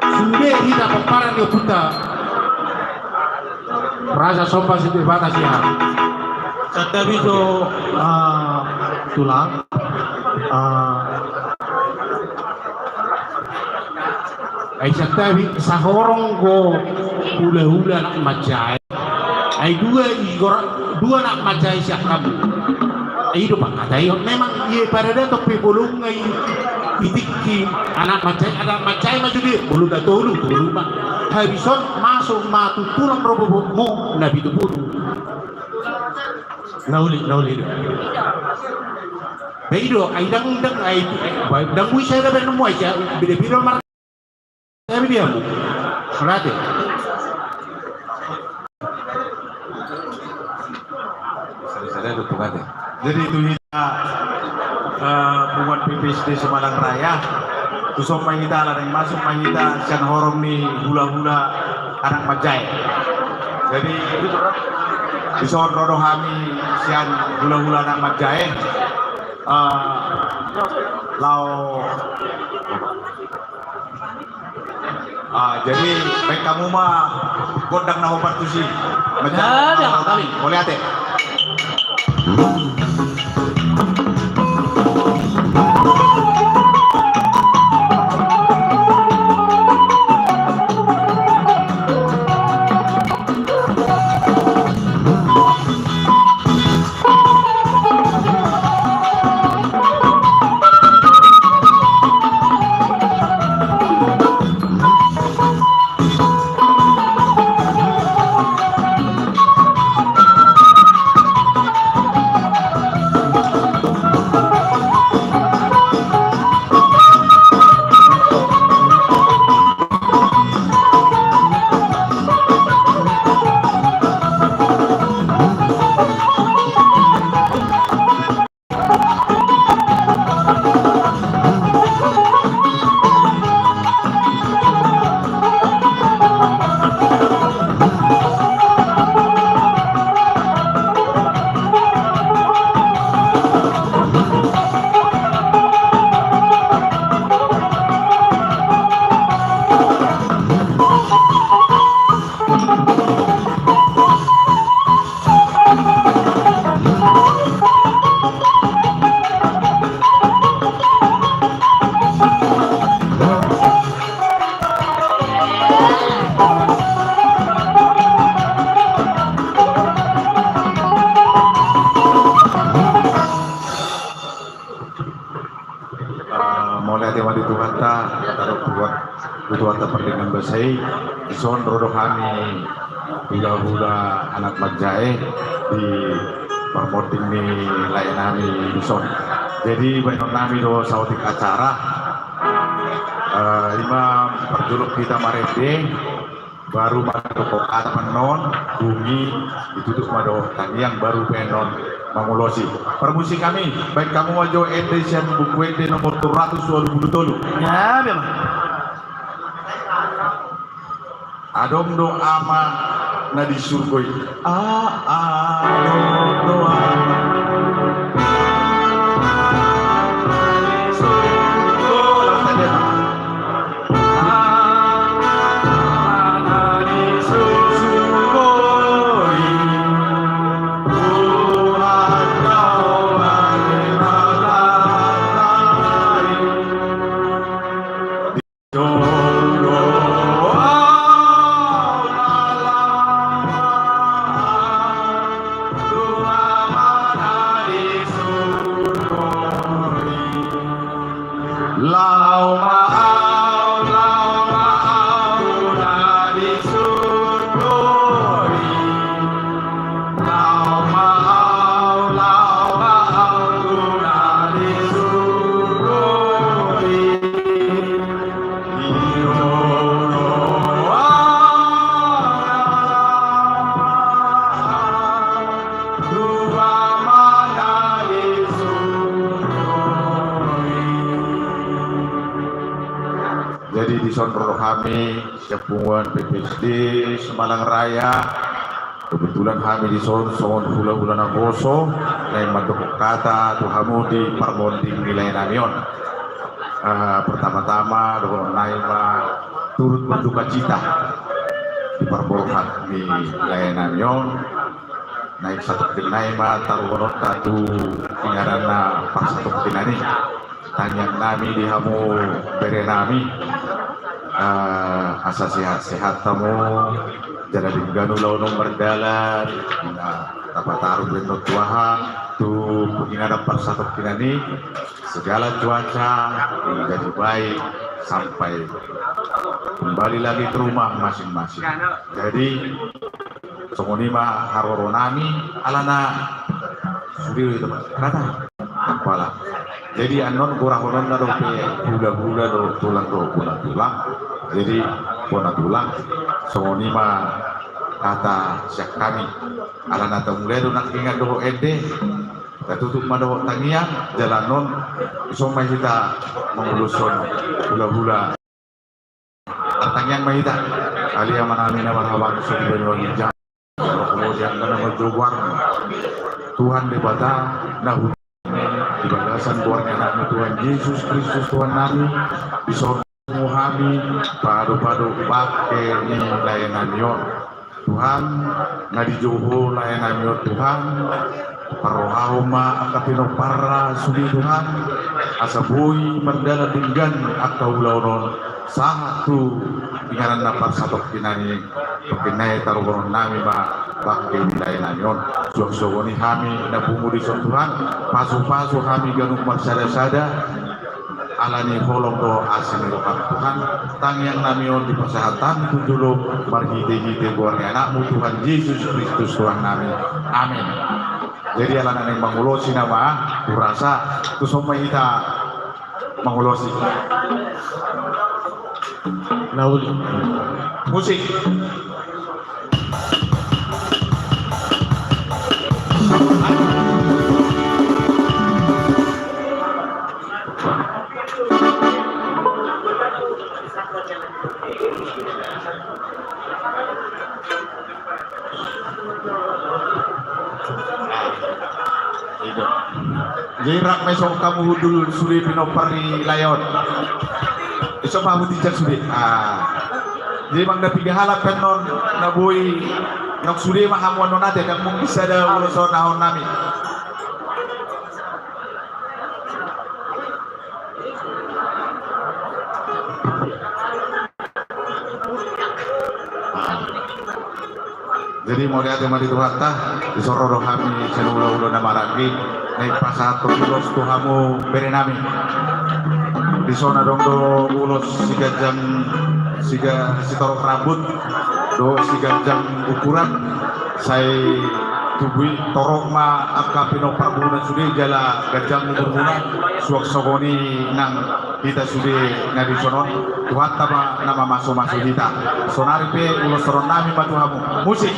Sude hita pomparan ni ompunta Raja Somba Sianipar Siahaan. Santabi do, ah, tulang. Ah. Ai santabi, sahorong do hulahula anak manjae. Ai dua i gora, dua anak manjae sian hamu. Ai i do pangkataon. Memang ia paradaton pe bolon nai i tingki anak manjae, anak manjae ma sude bolon na tolu, tolu ma. Habis on masuk ma tu tulang rorobotmu na pitu pulu. Na uli, na uli do. Ba i do, ai ndang, ndang, ai, ndang boi sada baenonmu ai, beda-beda mar-, ai beda mu. Mauliate. Sada-sada do, mauliate. Jadi tu hita, eh, punguan P P S D Sumalang Raya. Tuson ma hita, ala naeng masuk ma hita sian horong ni hulahula anak manjae. Jadi, dison ro do hami sian hulahula anak manjae. Eh, laho Ah, jadi, baen hamu ma gondang na hombar tusi. Mauliate. Eh, mauliate ma di Tuhanta, tarup buat, buat Tuhanta pardenggan basa i, dison ro do hami hulahula anak manjae di parmonding ni lae nami dison. Jadi, baenon nami do saotik acara, eh, ima parjolo hita marende, baru mandokkon hata annon, dung i ditutup ma dohot tangiang, baru pe annon mangulosi. Parmusik nami, baen hamu ma jo ende sian Buku Ende nomor tolu ratus ualu pulu tolu. Ya, memang. Adong do Ama na di surgo i. A, adong do Ama. Laho ma au, laho ma au na di surgo i. Laho ma au, laho ma au na di surgo i. Di jolo au, laho ma au. Jadi dison ro hami sian punguan P P S D Semalang Raya. Kebetulan hami dison songon hulahula naposo naeng mandok hata tu hamu di parmonding ni lae nami on. Eh, pertama-tama dohonon nami ma turut berduka cita di parborhat ni lae nami on. Naeng satongkin nai ma taruhononta tu inganan na parsatongkinan i. Tangiang nami di hamu bere nami, eh, asa sehat-sehat hamu, jala denggan ulaon mardalan, na tapataru be annon tu aha, tu inganan parsatongkinan i, segala cuaca menjadi baik sampai kembali lagi ke rumah masing-masing. Jadi, songon i ma haroro nami, alana sude do hita ma hata. Apala. Jadi annon gorahononna dope hulahula dohot tulang dohot bona tulang. Jadi bona tulang, songon i ma hata sian hami. Alana tamulai do nangkingan dohot ende. Tatutup ma dohot tangiang, jala annon dison ma hita manguloshon hulahula. Martangiang ma hita. Ale Amanami na marhabangsa di banua ginjang, rohmu di angka na marjou goarmu. Tuhan Debata na hudok di bagasan goar ni Anakmu Tuhan Jesus Kristus Tuhannami, dison ma hami padopadop bangke ni laenami on. Tuhan, na dijou Ho laenami on Tuhan, parrohahon ma angka pinomparna sude Tuhan, asa boi mardalan denggan angka ulaon on sahat tu inganan na parsatongkinan i. Tongkin nai taruhononnami ma bangke ni laenami on. Suang songon i hami na pungu dison Tuhan, pasupasu hami ganup marsadasada, ala ni holong dohot asi ni roham Tuhan, tangiangnami on dipasahat hami tu jolom marhitehite goar ni Anakmu Tuhan Jesus Kristus Tuhannami. Amin. Jadi ala naeng mangulosi nama, hurasa, tuson ma hita mangulosi. Lauli. Musik. Jadi rap ma dison hamu hundul sude pinompar ni lae on. Dison ma hamu tinjak sude. Ah. Jadi manang na piga halak pe annon na boi, nang sude ma hamu annon ate, ndang mungkin sada ulos on nahononnami. Jadi mauliate ma di Tuhanta, dison ro do hami sian ulaula na maranggi, naeng pasahathon ulos tu hamu berenami. Dison adong do ulos siganjang, siga, sitorop rambut dohot siganjang ukuran, sai tubu i torop ma angka pinomparmuna sude jala ganjang umurmuna, suang songon i nang hita sude na dison on, Tuhanta ma na mamasumasu hita. Sonari pe ulos rohanami ma tu hamu. Musik.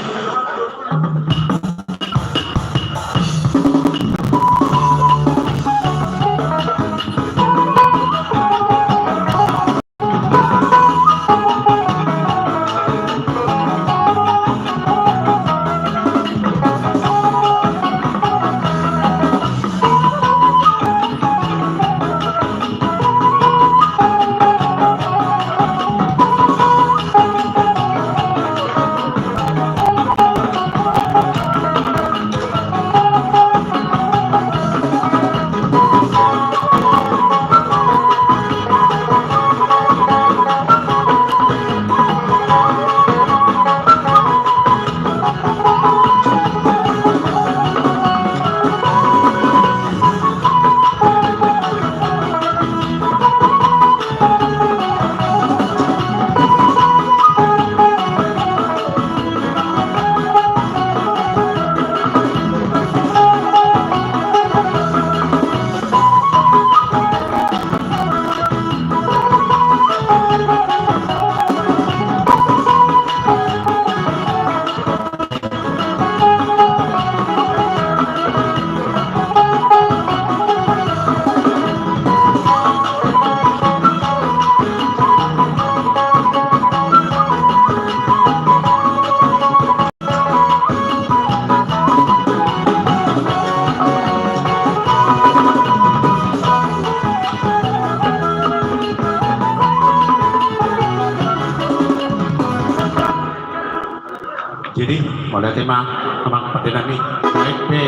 Jadi, mauliate ma, amang pandenami, naeng pe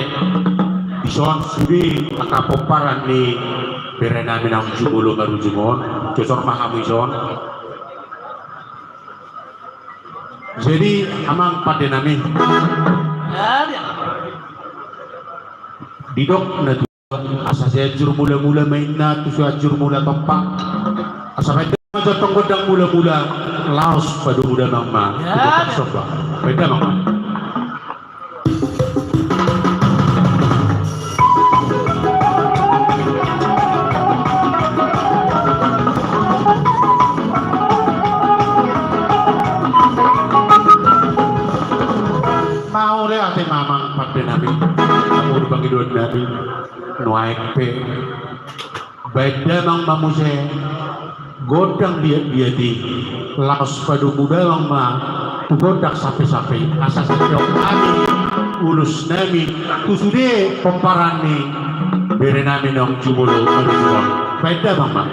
dison sude angka pomparan ni berenami naung jumolo marujung on, jojor ma hamu dison. Jadi, amang pandenami, didok na tu Asa Sianjur Mulamula ma inna tu Sianjur Mula Tompa. Asa baen damang ma jotong gondang mulamula, laos padomu damang ma tu gondang somba. Baen damang ma. Mauliate ma amang pandenami, hamu di pangidoannami. Nuaeng pe, baen damang ma muse gondang liat-liat i, laos padomu damang ma tu gondang sampe-sampe i, asa sitiop hami ulos nami tu sude pomparan ni bere nami naung jumolo marujung on. Baen damang ma.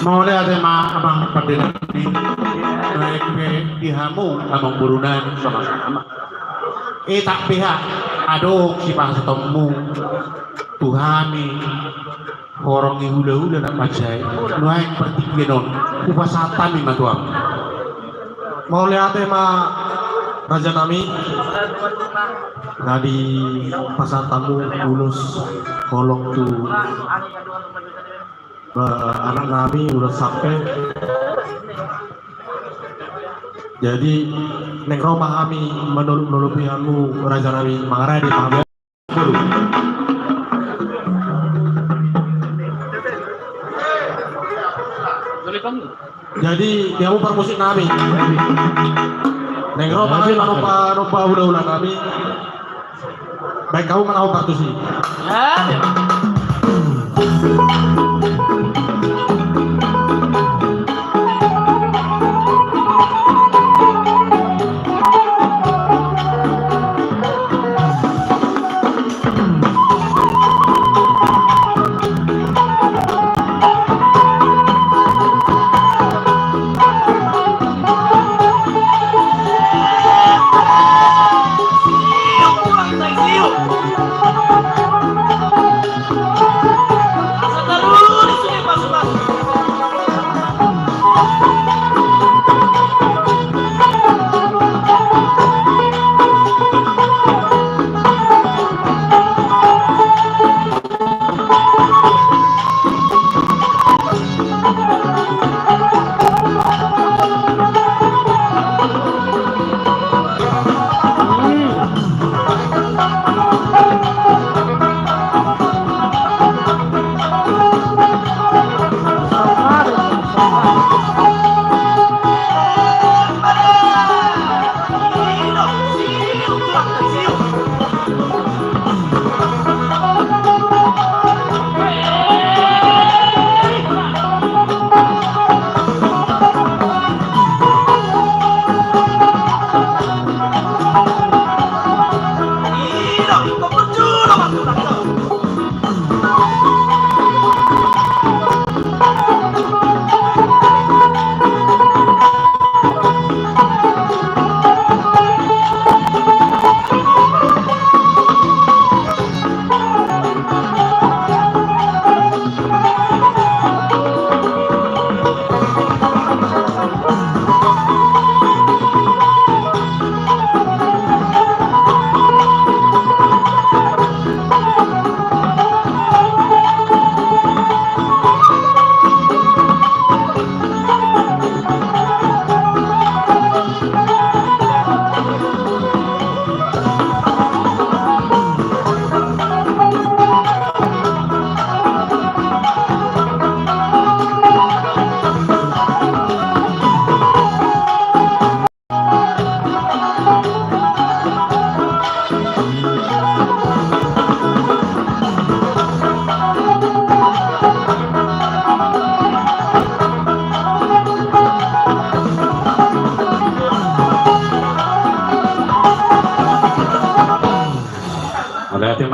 Mauliate ma amang pande nami, nuaeng pe di hamu amang boru nami. Sama-sama. Etak pe ha, adong sipasahatonmu tu hami, horong ni hula-hula na mansai, nuaeng partingkian on hupasahat hami ma tu hamu. Mauliate ma raja nami, na dipasahat hamu ulos holong tu eh, anak nami ulos sampe. Jadi naeng ro ma hami manolop-nolopi hamu raja nami, mangarade ma hamu. Jadi di hamu parmusik nami, naeng ro ma hami manomba-nomba hula-hula nami. Baen hamu ma na hombar tusi.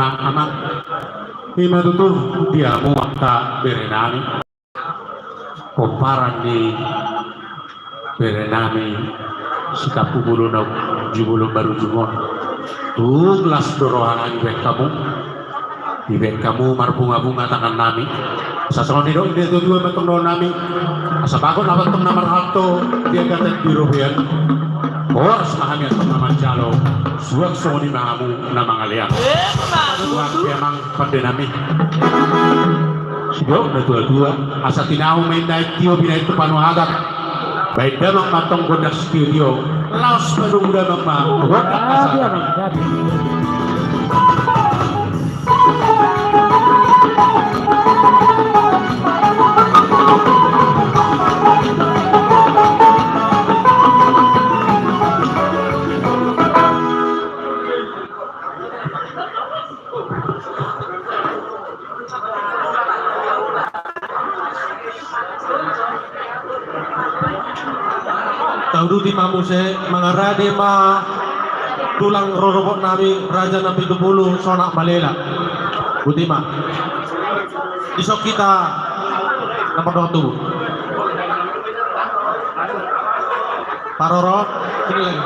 Amang, ima tutu di hamu angka berenami, pomparan ni berenami Sitampubolon Jumolo Barujung on. Tung las do rohanami bahen hamu. Dibahen hamu marbungabunga tangannami. Asa songon i do, inda tuatua ma antong dohononnami. Asa bagot na antong na marhalto di agatan di robean. Horas ma hami antong na manjalo, suang songon i ma hamu na mangalean. Emma tutu. Amang pandenami. Sidok na tuatua, asa tinahu ma inna tio binahen tu panuhatan. Bahen damang ma antong gondang sitio-tio, laos padomu damang ma gondang. Ah, hasahatan. Dia, Bang, jadi. Tauduti ma muse, mangarade ma tulang rorobotnami Raja Nampitupulu Sonak Malela. Botima. Dison hita na mardongan tubu. Parorot, sini lagi.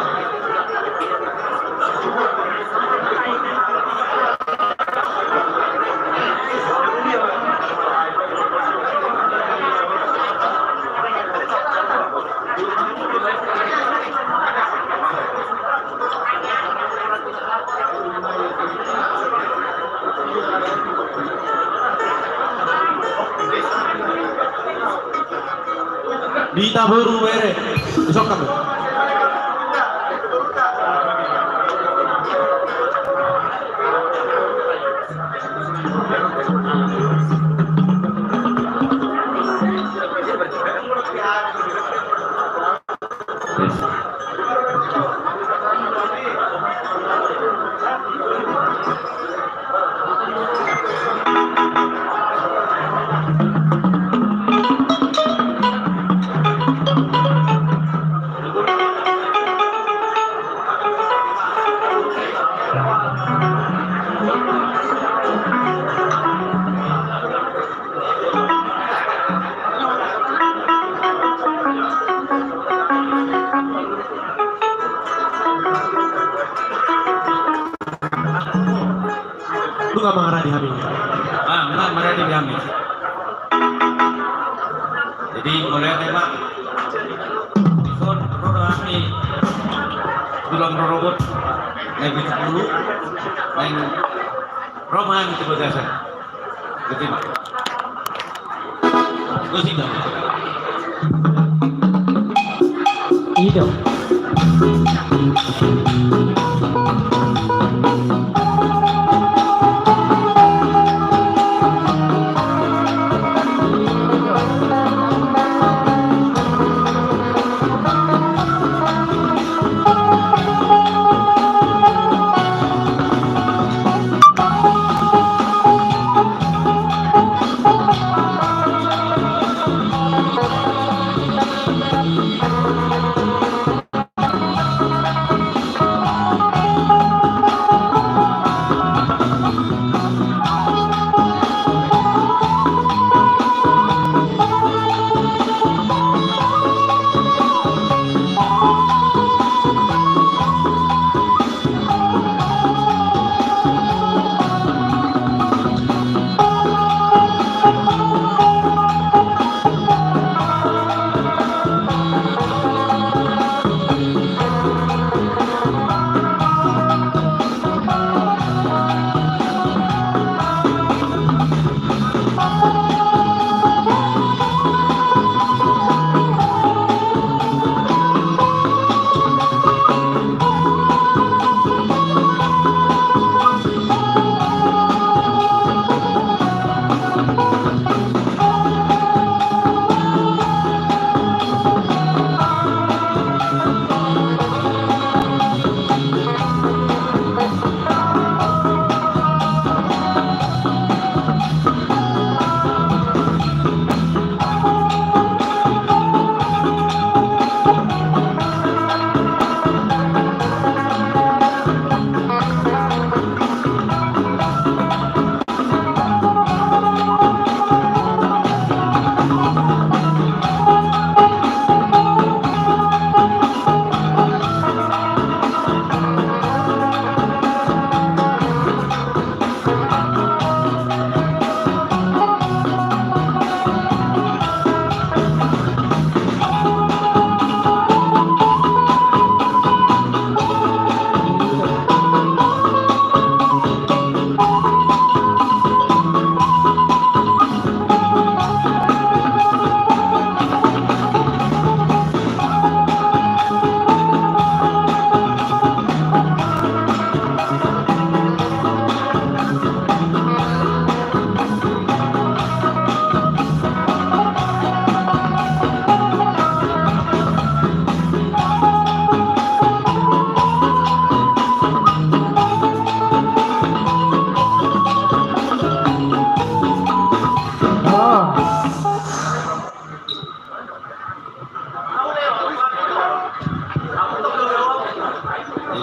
Di taboru bere. Isok kami. Nunga mangarade hami. Ah, nunga mangarade hami. Jadi, mulai, Pak. Dison, ro do hami tulang rorobot Nampitupulu, naeng ro ma hami tu bagasan. Botima. Gosip dong. I do.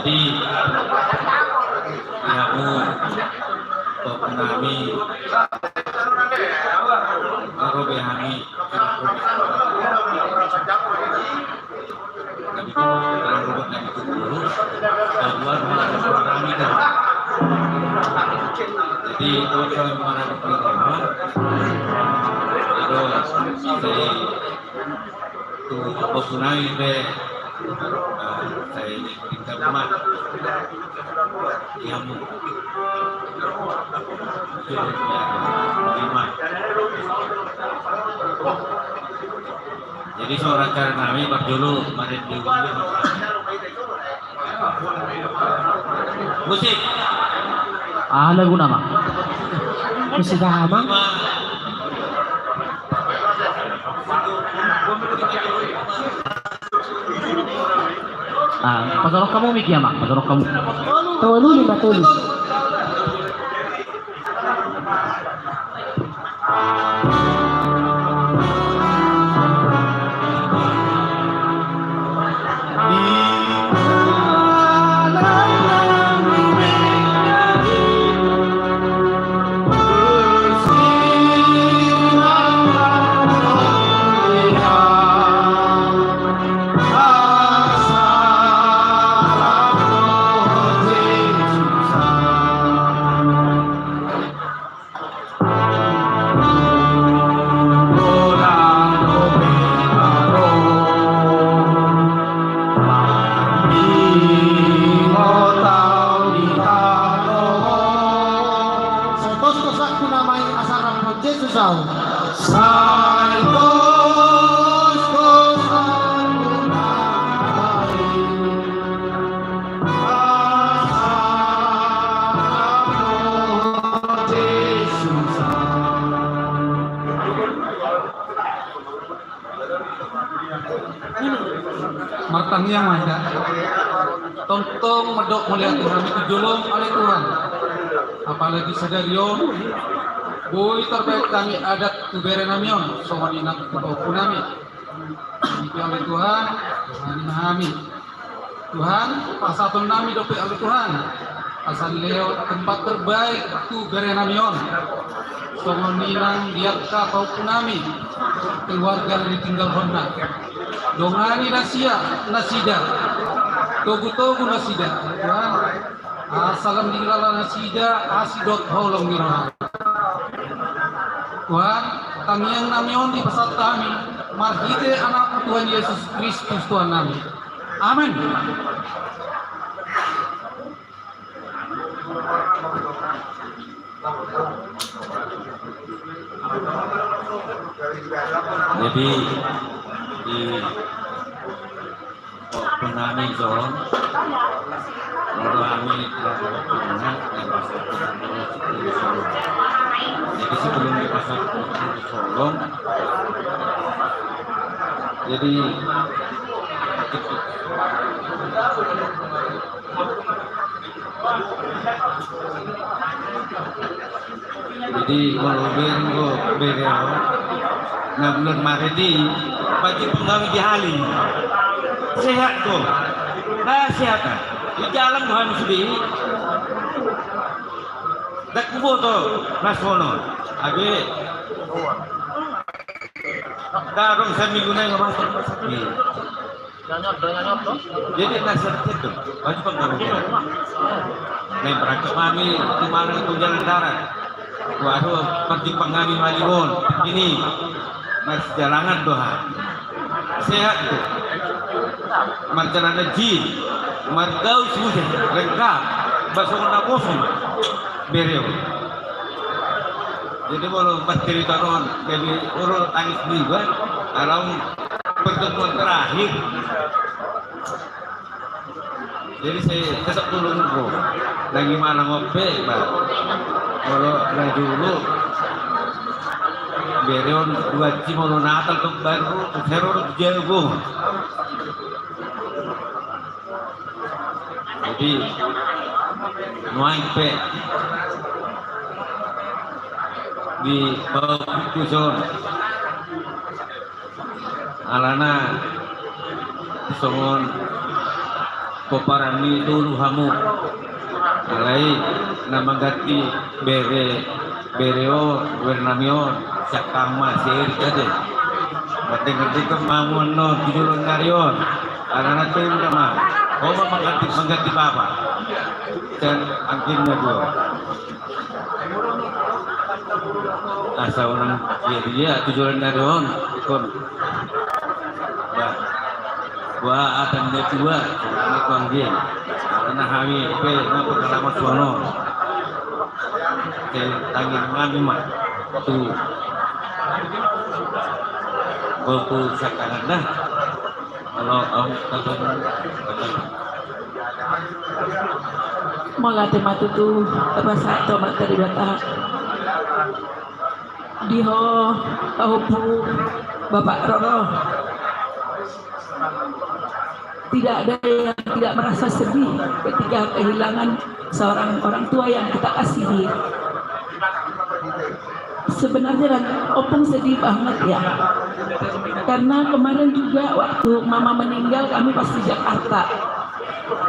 Di hamu, pokokna hami, ro be hami, hami tu, hami tu, hami tu, hami tu, hami tu, hami tu. Jadi, itu yang mana di rumah. Aduh, saya tu, pokokna hami be, ah, saya di rumah. Di hamu. Lima. Jadi, songon acara nami, parjolo, mari di musik. Aha laguna, Amang? Musik aha, Amang? Ah, patorop hamu mic i, Amang, patorop hamu. Tolu, lima, tolu. Sai tos-tos angku na main asa rap Jesus au. Sai tos-tos angku na main. Martangiang ma hita. Tongtong mandok mauliate hami tu jolom, ale Tuhan. Apalagi sadari on boi tarbaen hami adat tu bere nami on, songon i nang tu pahompu nami. Jadi ale Tuhan, Tuhan hami. Tuhan, pasahaton nami dope ale Tuhan, asa lehon tempat terbaik tu bere nami on. Songon i nang di angka pahompu nami, keluarga na ditinggalhonna. Dongani nasida, nasida. Togu-togu nasida, Tuhan. Asa lam dilala nasida asi dohot holong ni roha. Tuhan, tangiang nami on dipasahat hami marhite Anakmu Tuhan Jesus Kristus Tuhan nami. Amen. Jadi, di, oh, pengamen, John. Kalau kami tidak pernah, ya, pasti. Jadi, sebelum di pasar Solong, jadi, jadi, molo bere, bere on, na bulan Maret i, patik panggawi di hali. Sehat do. Na sehat, ah. Di jalan do hami sude. Ndang huboto na sonon. Abe. Ndang adong saminggu nai nga masuk rumah sakit. Jadi, na sehat do. Patik panggawi. Nai berangkat kami tu mana tu jalan darat. Waduh, patik panggawi mali on. Ini. Marsijalangan do ha. Sehat do. Marcelana jeans. Margaus, buset. Lengkap. Basongon na bos. Bere on. Jadi, molo marcerita on, jadi, olo tangis niba, alai pertemuan terakhir. Jadi, sai tetap dulu nunggu. Lagi mana ngope, Bang? Molo na jolo, bere on dua jam molo Natal tu baru, tu sero tu jago. Jadi, nuaeng pe di bau kuson. Alana songon Pomparan ni tolu hamu. Alai na mangganti bere, bere on, bere nami on, siangkangan ma si Erik ate. Mardengar-dengar ma hamu annon tu joloan ni ari on. Alana tolu nama. Ho ma mangganti, mangganti bapa. Sian angginna dua. Asa unang dia-dia tu joloan ni ari on, ingkon. Bah, bah, atan dia tua, sama tuang dia. Karena hami pe na pengalaman suano. Ke tangan hami ma tu buku sakanan dah. Mauliate ma tutu, tapasahat ma tu Debata. Di ho, pahompu, Bapak Roro. Tidak ada yang tidak merasa sedih ketika kehilangan seorang orang tua yang kita kasihi. Sebenarnya kan, Ompung sedih banget ya. Karena kemarin juga waktu Mama meninggal, kami pas di Jakarta.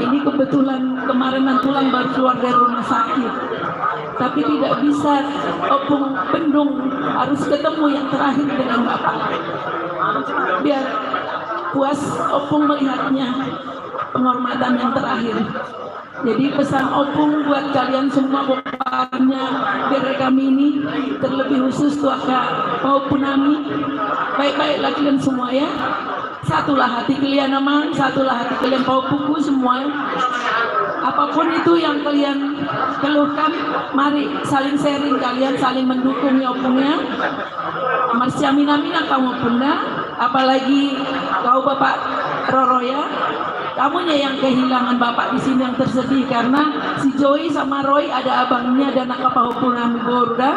Ini kebetulan kemarin Nantulang baru keluar dari rumah sakit. Tapi tidak bisa Ompung bendung, harus ketemu yang terakhir dengan Bapak. Biar puas Ompung melihatnya, penghormatan yang terakhir. Jadi pesan Ompung buat kalian semua, bokapnya bere kami ini, terlebih khusus tu angka pahompu nami, baik-baiklah kalian semua ya. Satulah hati kalian amang, satulah hati kalian pahompuku semua. Apapun itu yang kalian keluhkan, mari saling sharing, kalian saling mendukung ya Ompung ya. Marsiamin-aminan hamu Ompung da, apalagi kau Bapak Roro ya. Kamunya yang kehilangan bapak di sini yang tersedih karena si Joy sama Roy ada abangnya dan angka pahompu nami boru da.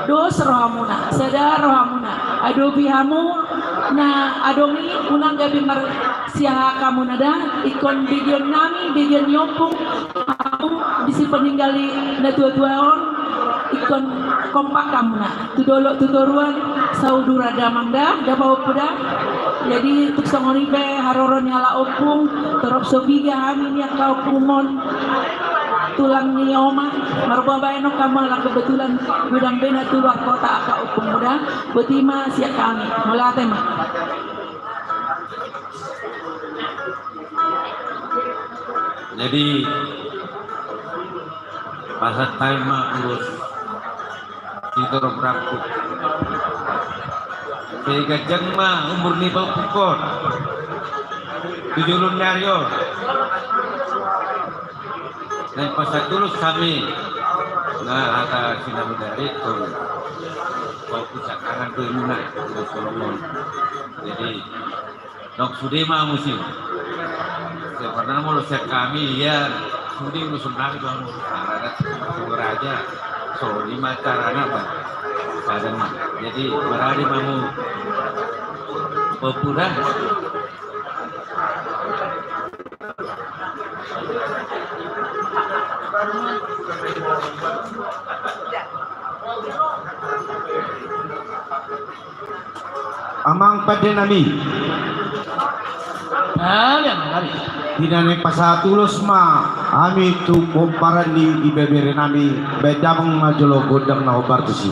Dos rohamuna, sada rohamuna. Adopi hamu na adong i, unang gabe marsiahaan hamuna da. Ingkon begeon nami, begeon ni Ompung. Hamu disi peninggal ni na tua-tua on, ingkon kompak hamuna. Tu dolok tu toruan, saudara damang da, da pahompu da. Jadi tung songon i pe haroro ni halak Ompung, torop so piga hami ni angka ompungmon. Tulang ni oma, marboa baenon hamu ala kebetulan godang be na tu luar kota angka ompungmu da. Boti ma sian hami, mauliate ma. Jadi pasahat hami ma ulos sitorop rangkup. Sai ganjang ma umur ni pahompungkon tu joloan ni ari on. Naeng pasahat ulos hami, na hata sinamudari tu pahompu sangkangan tu imuna tu Solomon. Jadi nang sude ma muse. Sebenarnya molo sian hami ia sude ulos nami tu hamu. Raja soli ma carana ba. Sada ma. Jadi berani ma hamu. Pahompu da. Amang pande nami. Di na naeng pasahat ulos ma hami tu pomparan ni ibebere nami, baen damang ma jolo gondang na hombar tusi.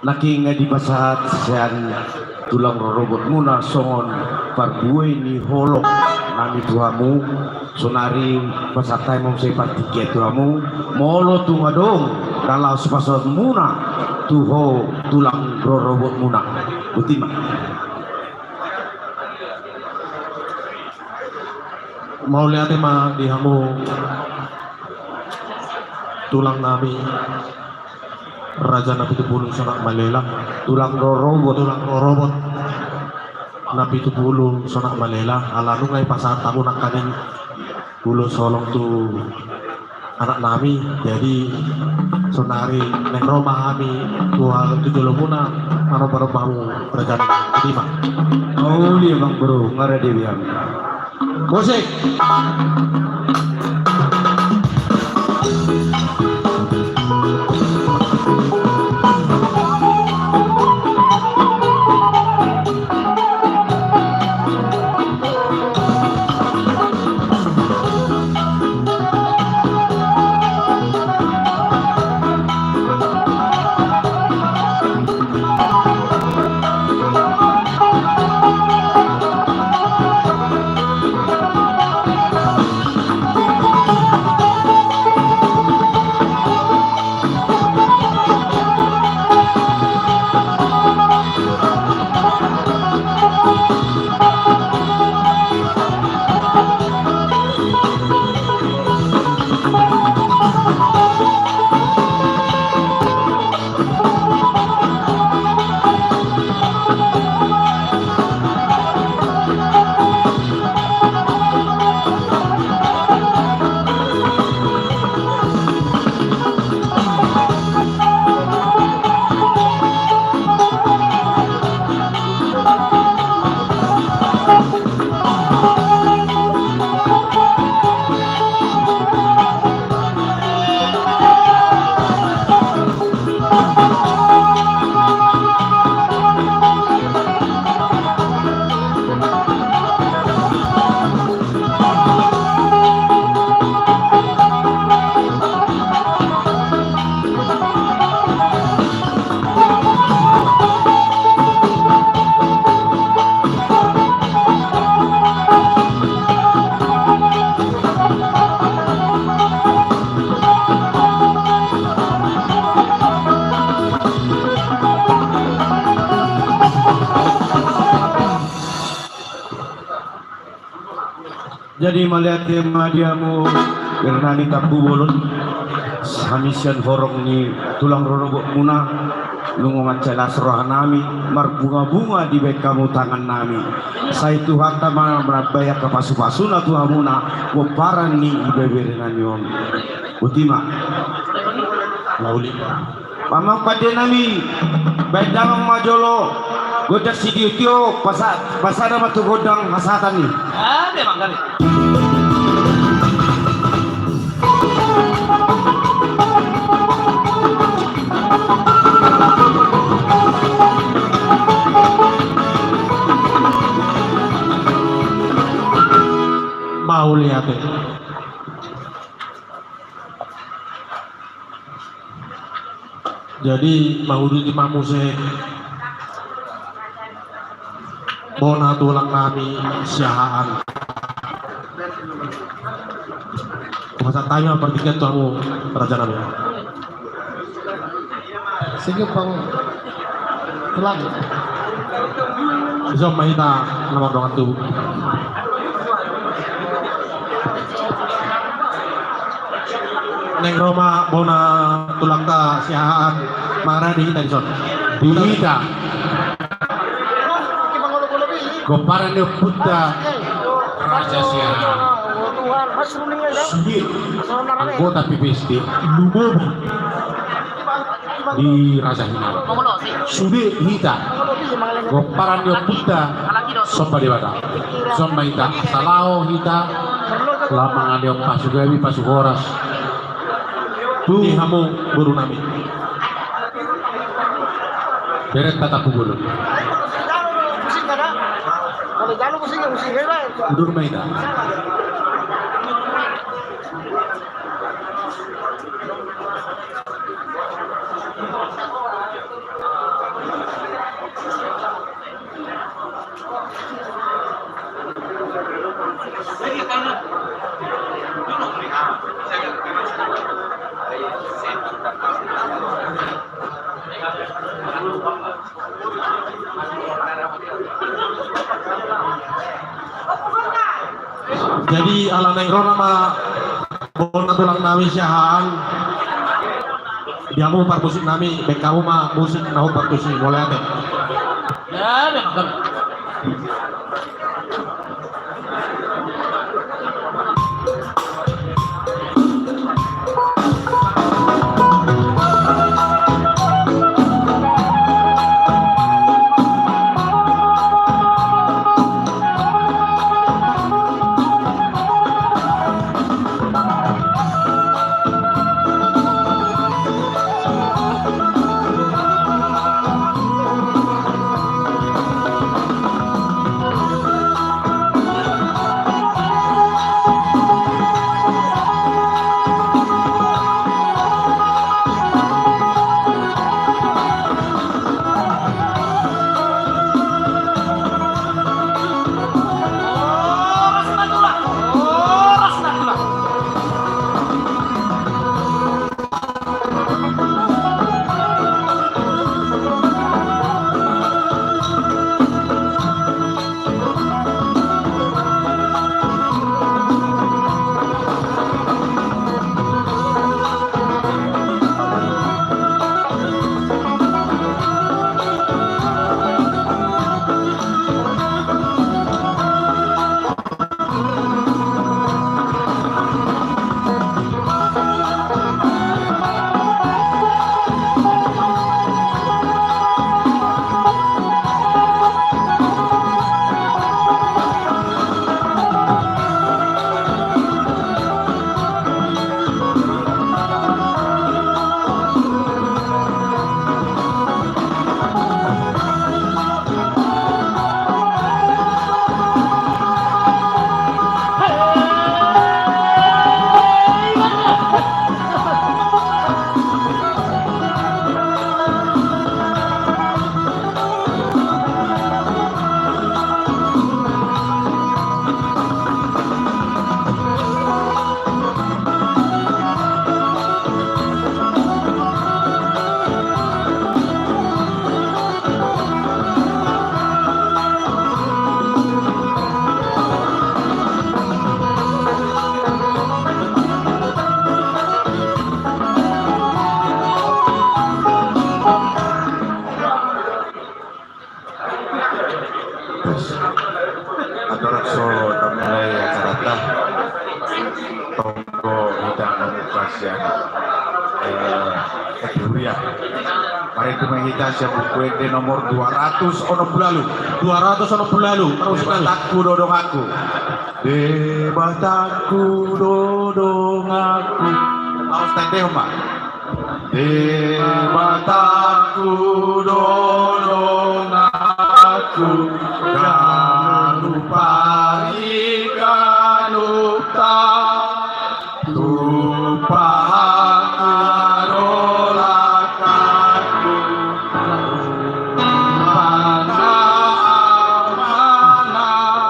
Nangkin nga dipasahat sian tulang rorobotmuna songon parbue ni holong nami tu hamu, saonari pasahat hami ma muse partingkian tu hamu, molo tung adong na laho sipasahatmuna tu ho tulang rorobotmuna. Botima. Mauliate ma di hamu tulang nami, Raja Napitupulu Sonak Malela, tulang rorobot, tulang rorobot Napitupulu Sonak Malela, ala nunga dipasahat hamu nangkaning ulos holong tu anak nami, jadi saonari naeng ro ma hami tu, tu jolomuna, manomba-nomba hamu raja nami. Botima. Mauliate amang boru, nga rade be hami. Musik. Jadi mauliate ma di hamu bere nami Tampubolon, hami sian horong ni tulang rorobotmuna, nunga mansai las roha nami, marbunga-bunga dibaen hamu tangan nami. Sai Tuhanta ma manambai angka pasu-pasuna tu hamuna, pomparan ni ibebere nami on. Botima. Mauliate. Amang pande nami, baen damang ma jolo gondang sitio-tio, pasa-, pasada ma tu gondang hasahatan i. Ate amang nami. Mauliate. Jadi, manguduti ma muse bona tulang nami Siahaan. Hupasahat hami ma partingkian tu hamu, raja nami. Sige, Bang. Tulang. Dison ma hita na mardongan tubu. Naeng ro ma bona tulangta Siahaan mangarade hita dison. Di hita. Gomparan ni ompunta Raja Siahaan. Sude anggota P P S D Lumobi di Raja Hinalo. Sude hita gomparan ni ompunta Somba Debata. Dison ma hita, asa laho hita laho mangalehon pasu gabe, pasu horas tu hamu boru nami. Berenta Tampubolon. Udur ma hita. Jadi ala naeng ro nama bona tulang nami siahaan. Di hamu parmusik nami, baen hamu ma musik na hombar tusi, mauliate. Ya, memang. Terus, andorang so tamulai acaranta, tonggo hita mambuka sian, eh, kategori. Marende ma hita sian Buku Ende nomor dua ratus onom pulu ualu. Dua ratus onom pulu ualu. Debatangku do donganku. Debatangku do donganku. Laos tandehon ma. Debatangku do donganku, ganup ari ganupta, tumpahon angka, tumpahon angka.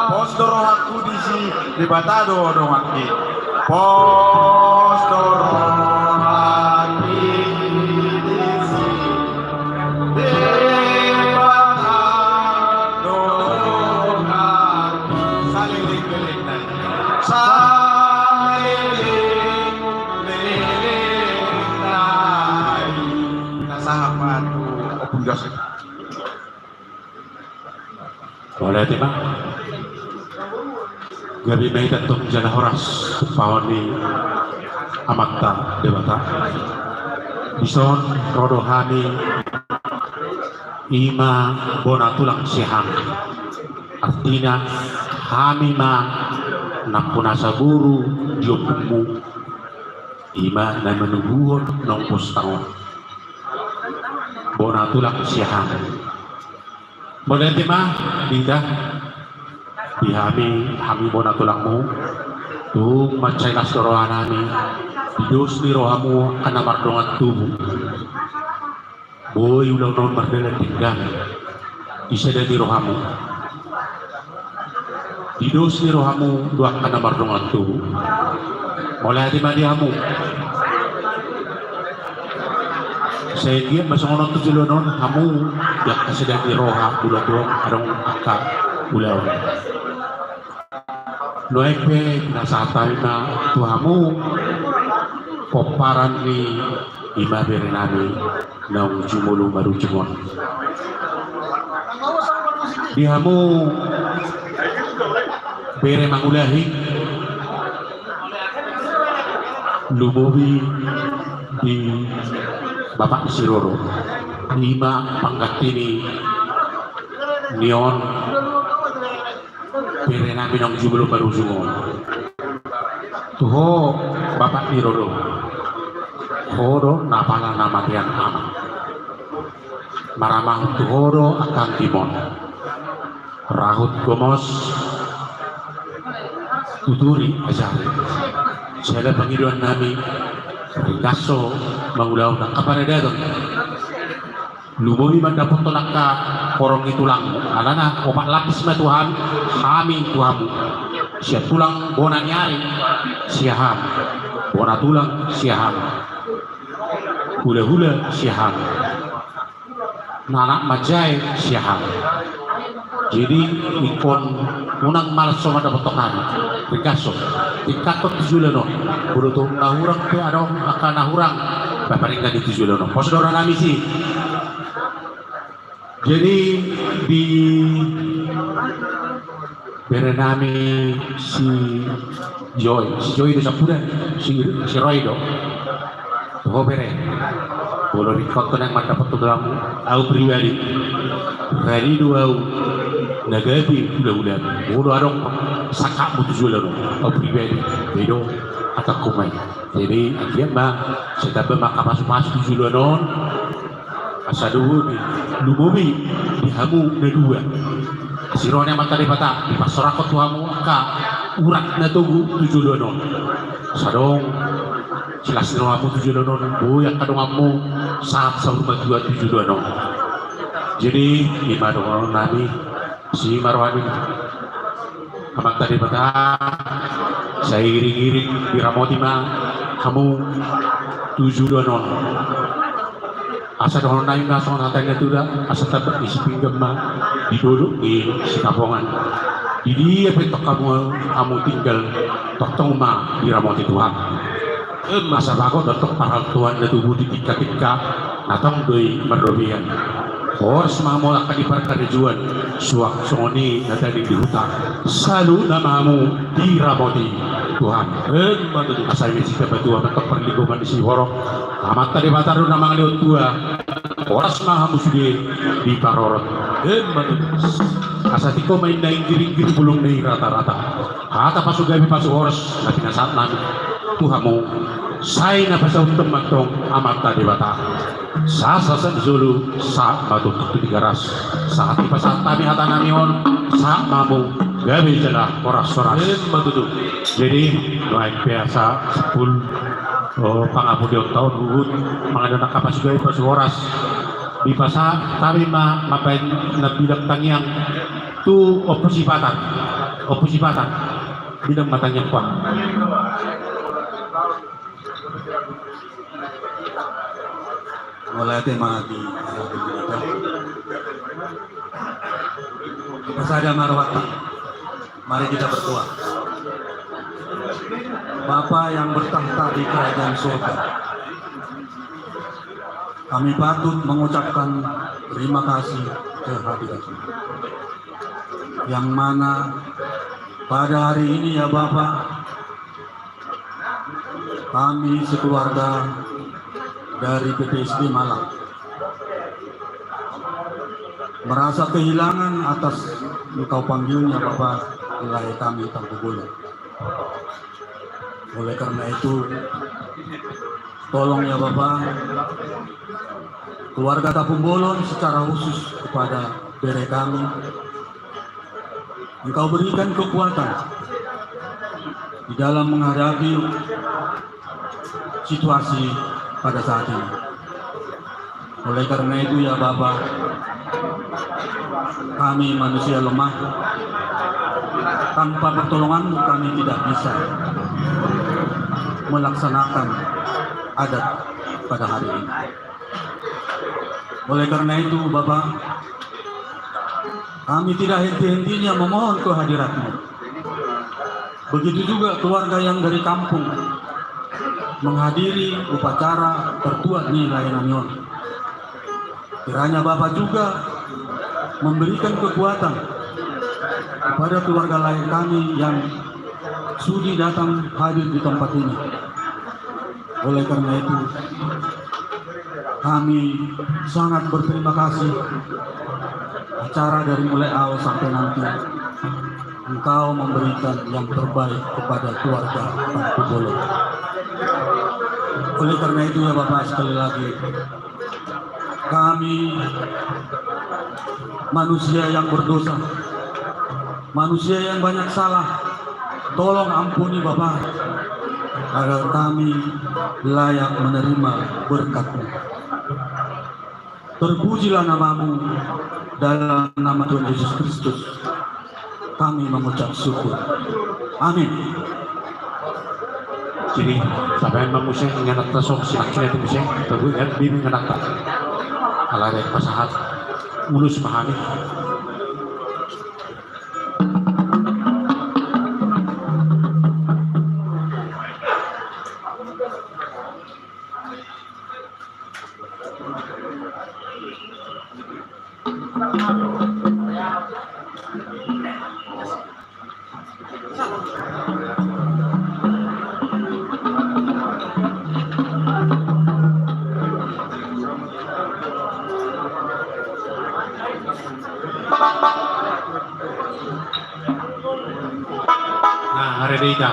Pos do rohangku disi, Debata do donganki. Pos do rohangki disi, Debata do donganki. Saleleng-lelengna i. Saleleng-lelengna i. Nasahat ma tu Ompu Josep. Mauliate ma. Gabe ma hita tong jala horas tumpahon ni Amanta Debata. Dison ro do hami, i ma bona tulang siahaan. Artina hami ma nampunasa boru di ompunmu, i ma na manubuhon naung pos tangon. Bona tulang siahaan. Mauliate ma di hita, di hami, hami bona tulangmu. Tung mansai las do rohanami di dos ni rohamu angka na mardongan tubu. Boi ulaon on mardalan denggan di sada ni rohamu. Di dos ni rohamu do angka na mardongan tubu. Mauliate ma di hamu. Sai anggiat ma songon on tu joloan on hamu, di angka sedang ni roha, molo tung adong angka ulaon. Nuaeng pe pinasahat hami ma tu hamu pomparan ni, i ma bere nami naung jumolo marujung on. Di hamu bere mangulahi, lumobi di Bapak ni si Roro, i ma pangganti ni on bere nami naung jumolo marujung on. Tu ho, Bapak ni Roro, ho do napala na matean ama. Maramahon tu ho do angka anggi mon. Rahut gomos, tuturi, ajari. Sada pangidoan nami, ringgas ho mangulahon angka paradaton. Lumobi mandapothon angka horong ni tulangmu, alana opat lapis ma tu hami, hami tu hamu. Sian tulang bona ni ari, sian hami. Bona tulang, sian hami. Hulahula, sian hami. Anak manjae, sian hami. Jadi, ingkon unang malas ho mandapothon hami. Ringgas ho. Tingkathon tu joloan on. Molo tung na hurang pe adong angka na hurang, paparingkat di tu joloan on. Pos do roha nami si. Jadi, di bere nami si Joy, si Joy do sampudna, si, si Roy do. Ho bere, molo ringkot ho nang mandapothon tu hamu, au pribadi, radi do au na gabe hulahula. Molo adong sangkapmu tu joloan on, au pribadi, i do hatangku ma i. Jadi, anggiat ma sai tamba ma angka pasupasu tu joloan on. Asa lumobi, lumobi di hamu na dua. Asi roha ni Amanta Debata, dipasaorhon tu hamu angka urat na togu tu joloan on. Asa adong silas ni rohamu tu joloan on, boi angka donganmu sahat saur matua tu joloan on. Jadi, i ma dohonon nami, asi ma roha ni Amanta Debata, sai iring-iring diramoti ma hamu tu joloan on. Asa dohonon nami ma songon hata ni natuda, asa tamba ni Sipinggan ma di dolok ni Sitapongan. Di dia pe tong hamu, hamu tinggal, tongtong ma diramoti Tuhan. Asa bagot do tong parhaltoan na tubu di tingka-tingka, na tong do i marrobean. Horas ma hamu angka di parkarejoan, suang songon i na tading di huta. Saluhutna ma hamu diramoti Tuhan. Emma tutu. Asa i ma sitamba tua ma tong parlinggoman ni Sihorong. Amanta Debata do na mangalehon tua. Horas ma hamu sude diparorot. Emma tutu. Asa tingko ma inna inggir-inggir bulung ni rata-rata. Hata pasu gabe pasu horas na pinasahat nami tu hamu, sai na pasahathon ma tong Amanta Debata. Sahat-sahat ni solu, sahat ma tontu tu Tigaras. Sahat dipasahat hami hata nami on, sahat ma hamu gabe jala horas-horas. Emma tutu. Jadi, nuaeng pe asa simpul, o, pangapudion ta on huhut mangalehon angka pasu gabe pasu horas. Dipasahat hami ma mambahen na bidang tangiang tu Ompu Sipatan. Ompu Sipatan. Bidang ma tangiang, Pak. Mauliate ma di, kita pasada ma rohanta. Mari kita berdoa. Bapa yang bertakhta di kerajaan surga, kami patut mengucapkan terima kasih kehadirat-Mu. Yang mana pada hari ini, ya Bapa, kami sekeluarga dari P P S D Malang merasa kehilangan atas Engkau panggilnya Bapa lahir kami Tampubolon. Oleh karena itu, tolong ya Bapa, keluarga Tampubolon secara khusus kepada bere kami, Engkau berikan kekuatan di dalam menghadapi situasi pada saat ini. Oleh karena itu ya Bapa, kami manusia lemah, Tanpa pertolonganmu kami tidak bisa melaksanakan adat pada hari ini. Oleh karena itu, Bapak, kami tidak henti-hentinya memohon kehadiratmu. Begitu juga keluarga yang dari kampung menghadiri upacara tertua ni lae nami on. Kiranya Bapak juga memberikan kekuatan kepada keluarga lae kami yang sudi datang hadir di tempat ini. Oleh karena itu, kami sangat berterima kasih, acara dari mulai awal sampai nanti Engkau memberikan yang terbaik kepada keluarga Tangkubolon. Oleh karena itu, ya Bapak, sekali lagi, kami manusia yang berdosa, manusia yang banyak salah. Tolong ampuni Bapak, agar kami layak menerima berkat-Mu. Terpujilah nama-Mu, dalam nama Tuhan Yesus Kristus kami mengucap syukur. Amin. Jadi, sampai ma muse inganan tasok sinak sinak muse, tahu ingat di inganan tak. Ala ada pasahat, ulus pahami. Nah, ada di ita.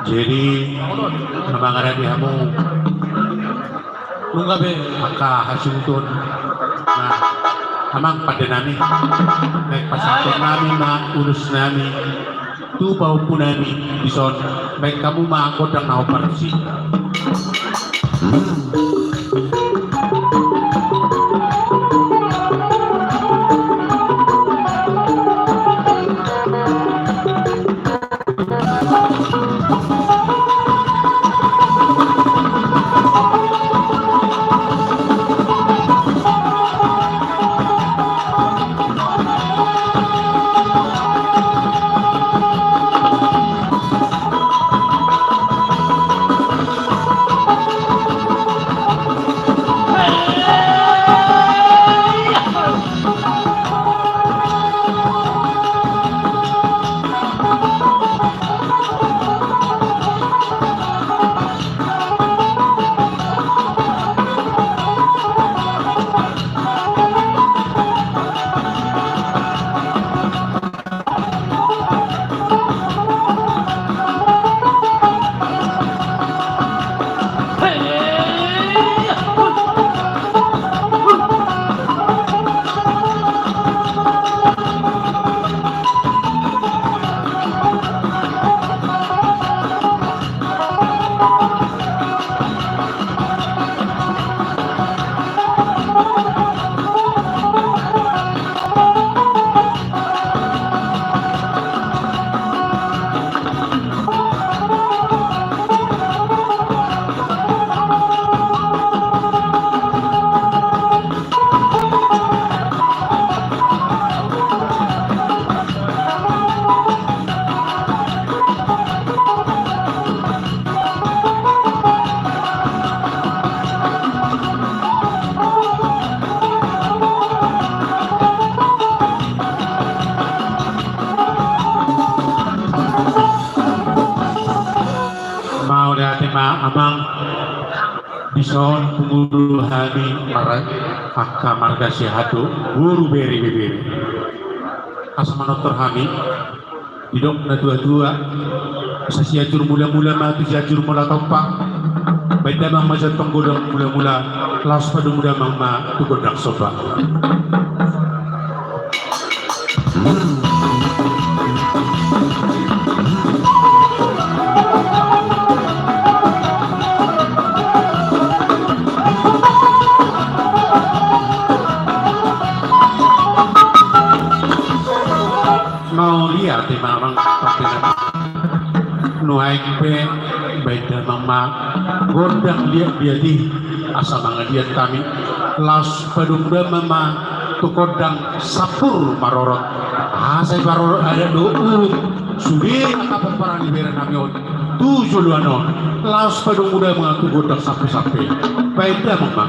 Jadi, amang, ada di hamu. Nunga be. Angka hasuhuton. Nah, amang, pande nami. Naeng pasahaton nami ma ulos nami tu pahompu nami dison, baen hamu ma gondang na hombar tusi. Mauliate ma amang, dison pungudu hami mar-, angka marga Siahaan do, boru, bere, ibebere. Asa manortor hami, didok natuatua, asa Sianjur Mulamula ma tu Sianjur Mula Tompa. Baen damang ma jantong gondang mulamula, laos padomu damang ma tu gondang somba. Nuaeng pe baen damang ma gondang liat-liat i asa mangaliat hami. Laos padungudam ma tu gondang sampur marorot. Asa i parorot adat dohot uhum sude angka pomparan ni bere nami on tu joloan on. Laos padungudam ma tu gondang sampe-sampe. Baen damang ma.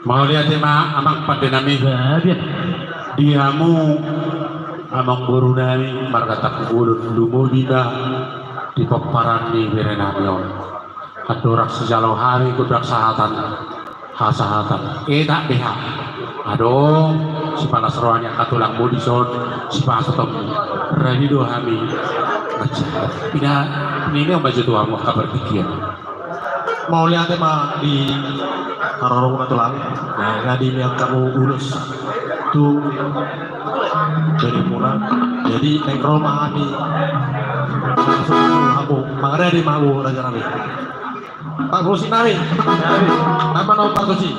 Mauliate ma amang pande nami. Di hamu amang boru nami marga Tangkubolon, lumobi ma di pomparan ni bere nami on. Andorang sijalo hami gondang sahatan, hasahatan, etak beha. Adong sipalas roha ni angka tulang modis on, sipasahat on. Rabi do hami manjaha. Ina, ina on ma jo tu hamu angka partingkian. Mauliate ma di haroromuna tulang. Nah, nga di mian hamu ulos tu bere muna. Jadi naeng ro ma hami. Langsung tu hamu, mangarade ma hamu raja nami. Parmusik nami. Nama nama parmusik.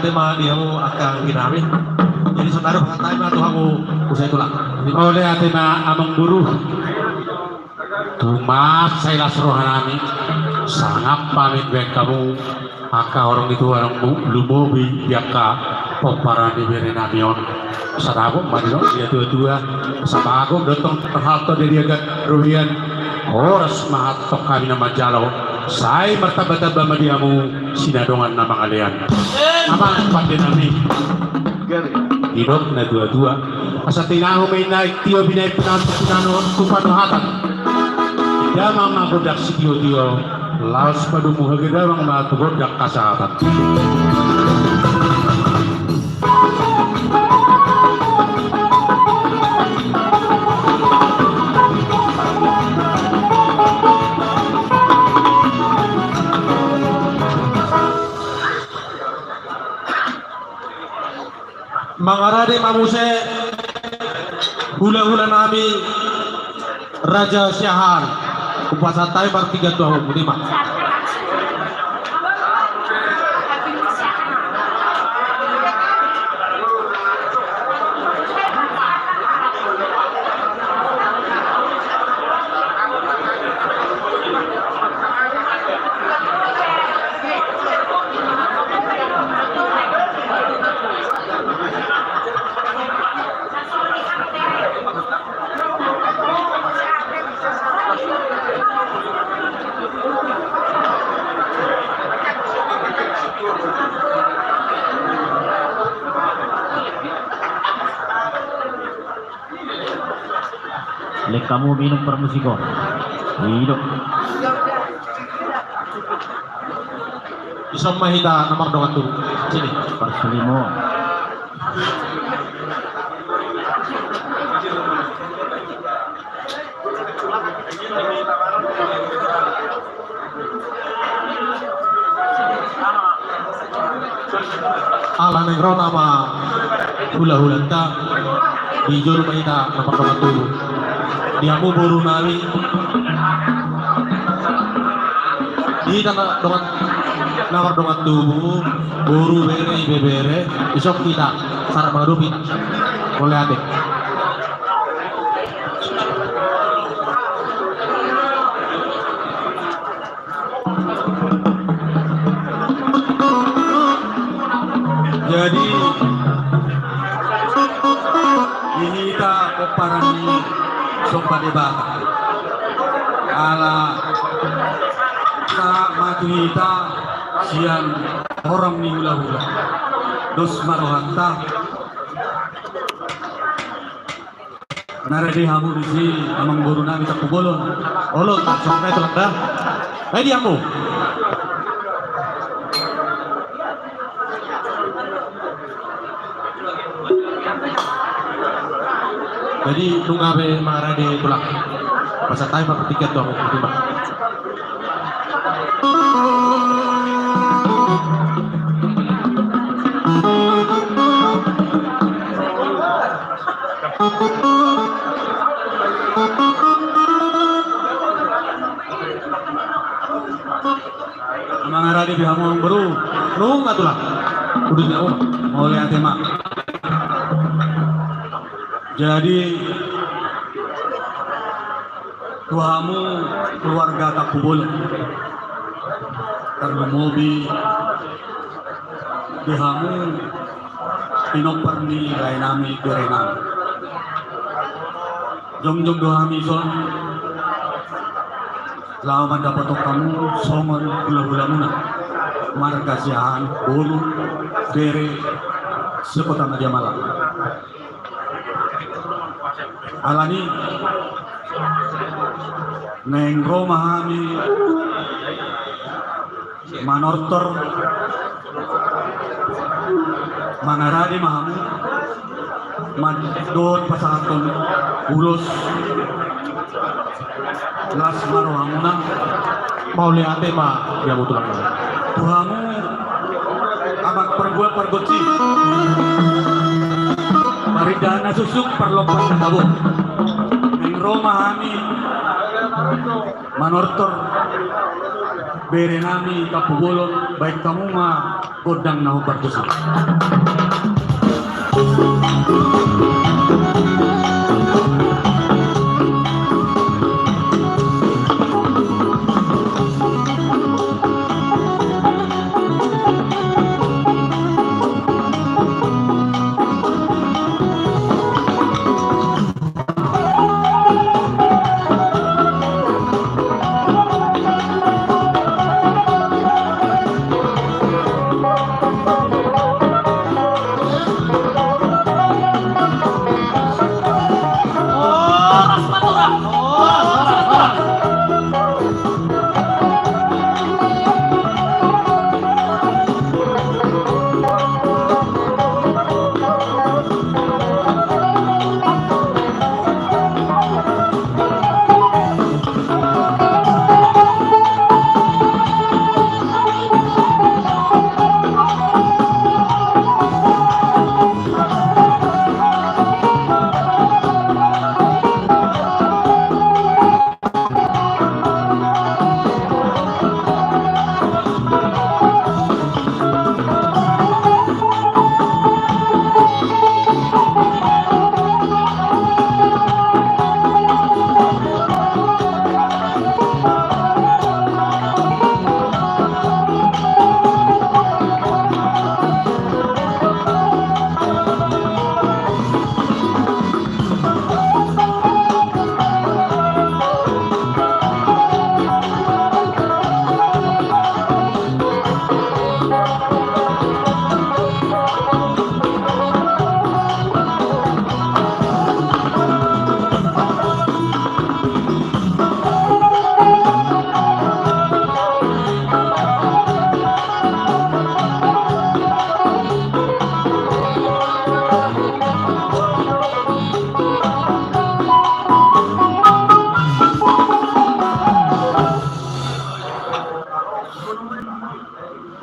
Ate ma di hamu angka anggi nami. Jadi saonari pasahat hami ma tu hamu muse tulang. Mauliate ma amangboru. Tung mansai las roha nami. Sangap pamit baen hamu angka horong ni tua, horong lumobi di angka pomparan ni bere nami on. Sadapot ma didok di natua-tua, sabagot do tong tarhalto di agan robean. Horas ma antong hami na manjalo. Sai martamba-tamba ma di hamu sinadongan na mangalean. Amang pande nami. Didok natua-tua, asa tinahu ma i na tio binaen pinantu pinano tu panohatan. Damang ma gondang sitio-tio, laos padomu hagadamang ma tu gondang hasahatan. Mangarade ma muse hula-hula nami Raja Siahaan. Hupasahat hami martiga tu hamu, botima. Lek hamu minum parmusik on. Idok. Ison ma hita na mardongan tubu. Sini. Parsulimo. Ala naeng ro nama hula-hulanta, di jolo ma hita na mardongan tubu. Di hamu boru nami, di hita na dongan, na mardongan tubu, boru, bere, ibebere, ison hita sarat mangadopi. Mauliate. Jadi di hita pomparan ni Somba Debata, ala sahat ma tu hita sian horong ni hula-hula, dos ma rohanta. Na rade hamu disi, amangboru nami Tampubolon. Olo, tak songon na itu, Landa. Eh, di hamu. Jadi nunga be mangarade tulang. Pasahat hami ma partingkian tu hamu, botima. Mangarade be hamu, amangboru. Nunga tulang. Udah jauh. Mauliate ma. Jadi tu hamu keluarga Tampubolon, tarlumobi di hamu pinompar ni lae nami, bere nami. Jongjong do hami dison laho mandapothon hamu songon hula-hulamuna, marga Siahaan, boru, bere, se-Kota Madya Malang. Alani naeng ro ma hami manortor, mangarade ma hamu, mandok pasahathon ulos. Las ma rohamuna. Mauliate ma di hamu tulang nami. Tu hamu amak parbuat pargonsi, parindahan na suksuk, parlompan na tabo. Naeng ro ma hami manortor bere nami Tampubolon, baen hamu ma gondang na hombar tu son.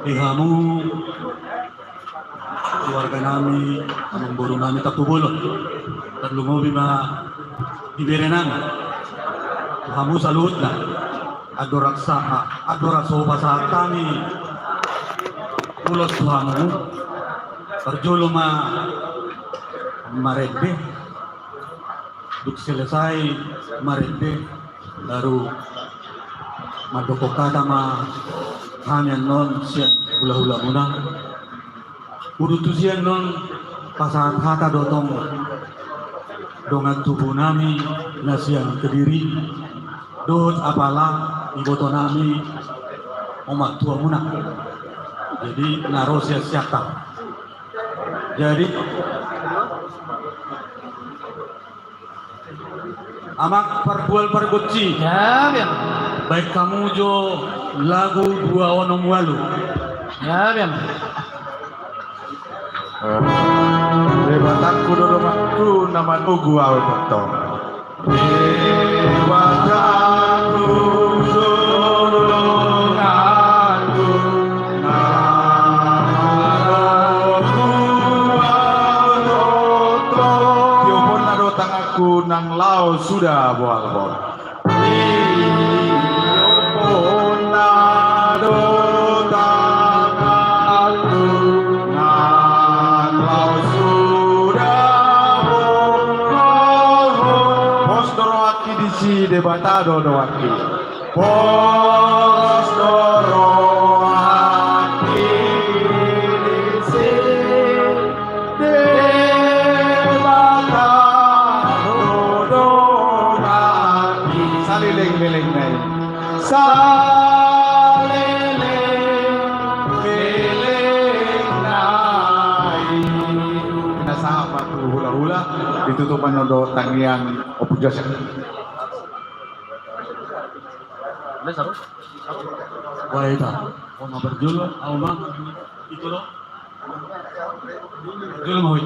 Di hamu keluarga nami, amangboru nami Tampubolon, tarlumobi ma di bere nami, hamu saluhutna, andorang sahat, andorang so pasahat hami ulos tu hamu, parjolo ma marende, dung selesai marende, baru mandok hata ma hami annon sian hulahulamuna. Udutusi annon pasahat hata do tong dongan tubu nami na sian Kediri dohot apala iboto nami omak tuamuna. Jadi na ro sian Siantar. Jadi, Amang pargual pargonsi. Ya, biar. Baen hamu jo lagu dua onom ualu. Ya, biar. Debatangku do donganku na manogu ahu tongtong. Debatangku do donganku na manogu ahu tongtong. Tioponna do tangan ku nang laho suda boal ho. Tioponna do tangan ku nang laho suda boal ho. Pos do rohangki disi, Debata do donganki. Pos do rohangki disi. Debata do donganki. Saleleng lelengna i. Saleleng lelengna i. Pinasahat ma tu hulahula, ditutup ma annon dohot tangiang Ompu Josep. Baik, Pak. Oma berjolo, Oma. Itu loh. Jolo ma hoi.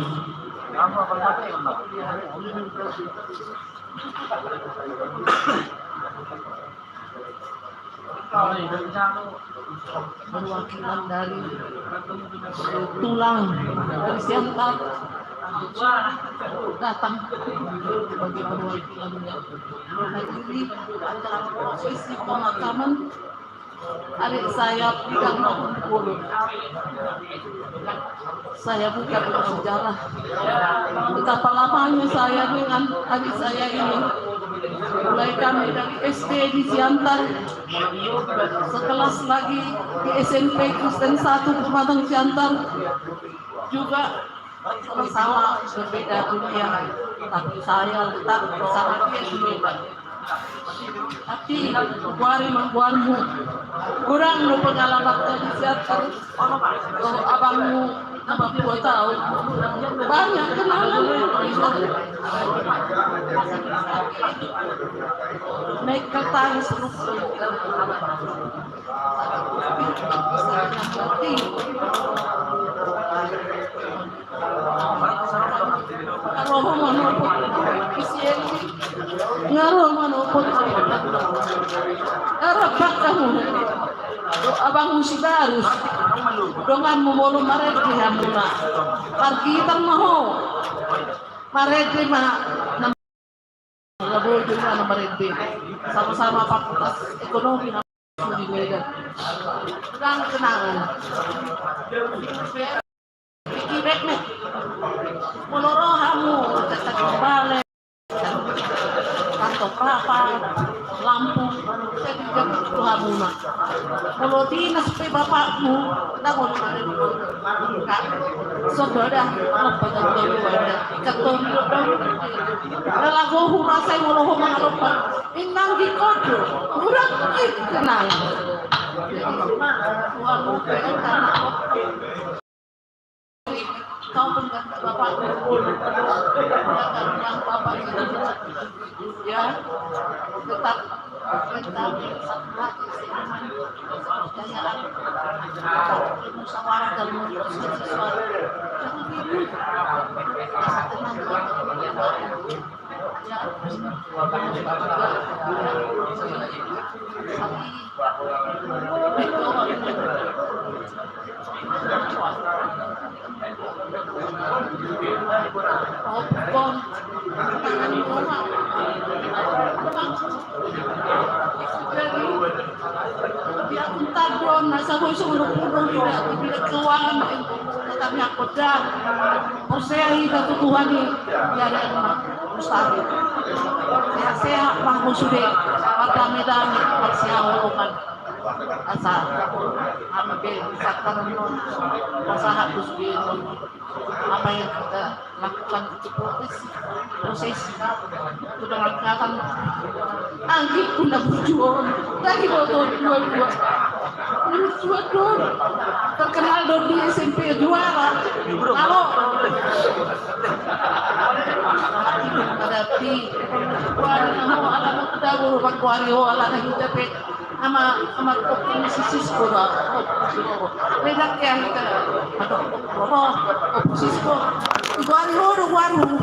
Perwakilan dari tulang dari Siantar datang sebagai perwakilannya. Hadiri acara prosesi pemakaman Adik saya Bidang Mangkubulu. Saya buka dulu sejarah. Betapa lamanya saya dengan adik saya ini. Mulai kami dari S D di Siantar, sekelas lagi di S M P Kristen satu Pematang Siantar, juga sama-sama berbeda dunia, tapi saya tetap bersama dia dulu. Tapi kuari mangguarmu, kurang lo pengalaman dari Siantar. Kalau abangmu empat puluh tahun, banyak kenangan. Naik kertas. Nga ro manopot. Nga ro manopot. Nga ro manopot. Abangmu Sibarus. Donganmu molo marende hamuna, margitar ma ho. Marende ma. Labojo ma na marende. Sama-sama Fakultas Ekonomi na di Medan. Kenang-kenangan. Pikir baik nih. Molo ro hamu, cacat bale. Kantong papan, lampu, jadi jadi tu hamuna. Molo dinas pe bapakmu, na molo marende. Kak, soboda, apa kau tahu ada? Ikat kau dulu dong. Kalau aku rasa molo ho mangalopar. Inang di kodo, kurang kenang. Wah, mau pengen tanah. Kau pengganti bapak. Ya, kau bilang bapak itu. Ya, tetap, tetap satu hati, seiman, kepercayaan, tetap bermusyawarah dan memutuskan sesuatu. Jangan ribut. Rasa tenang, Di akun tadon, na sabo iso udah pudong tidak, tidak keuangan, kami aku dah. Porsea hita tu Tuhan i, ya, ya, mustahil. Sehat-sehat, bang, sude, mardame-dame, marsihaholongan. Asa, kami be, bisa tanam non, pasahat tu sude non. Apa yang kita lakukan itu proses, proses. Sudah langkahan. Anggitku na burju on. Lagi foto dua-dua. Burju on. Terkenal do di S M P juara. Kalau berarti kuari nama anak muda, baru kuari ho anak muda pe. Ama, ama Opo Sisko da. Beda ya kita. Ada Opo, Opo Sisko. Kuari ho do warung.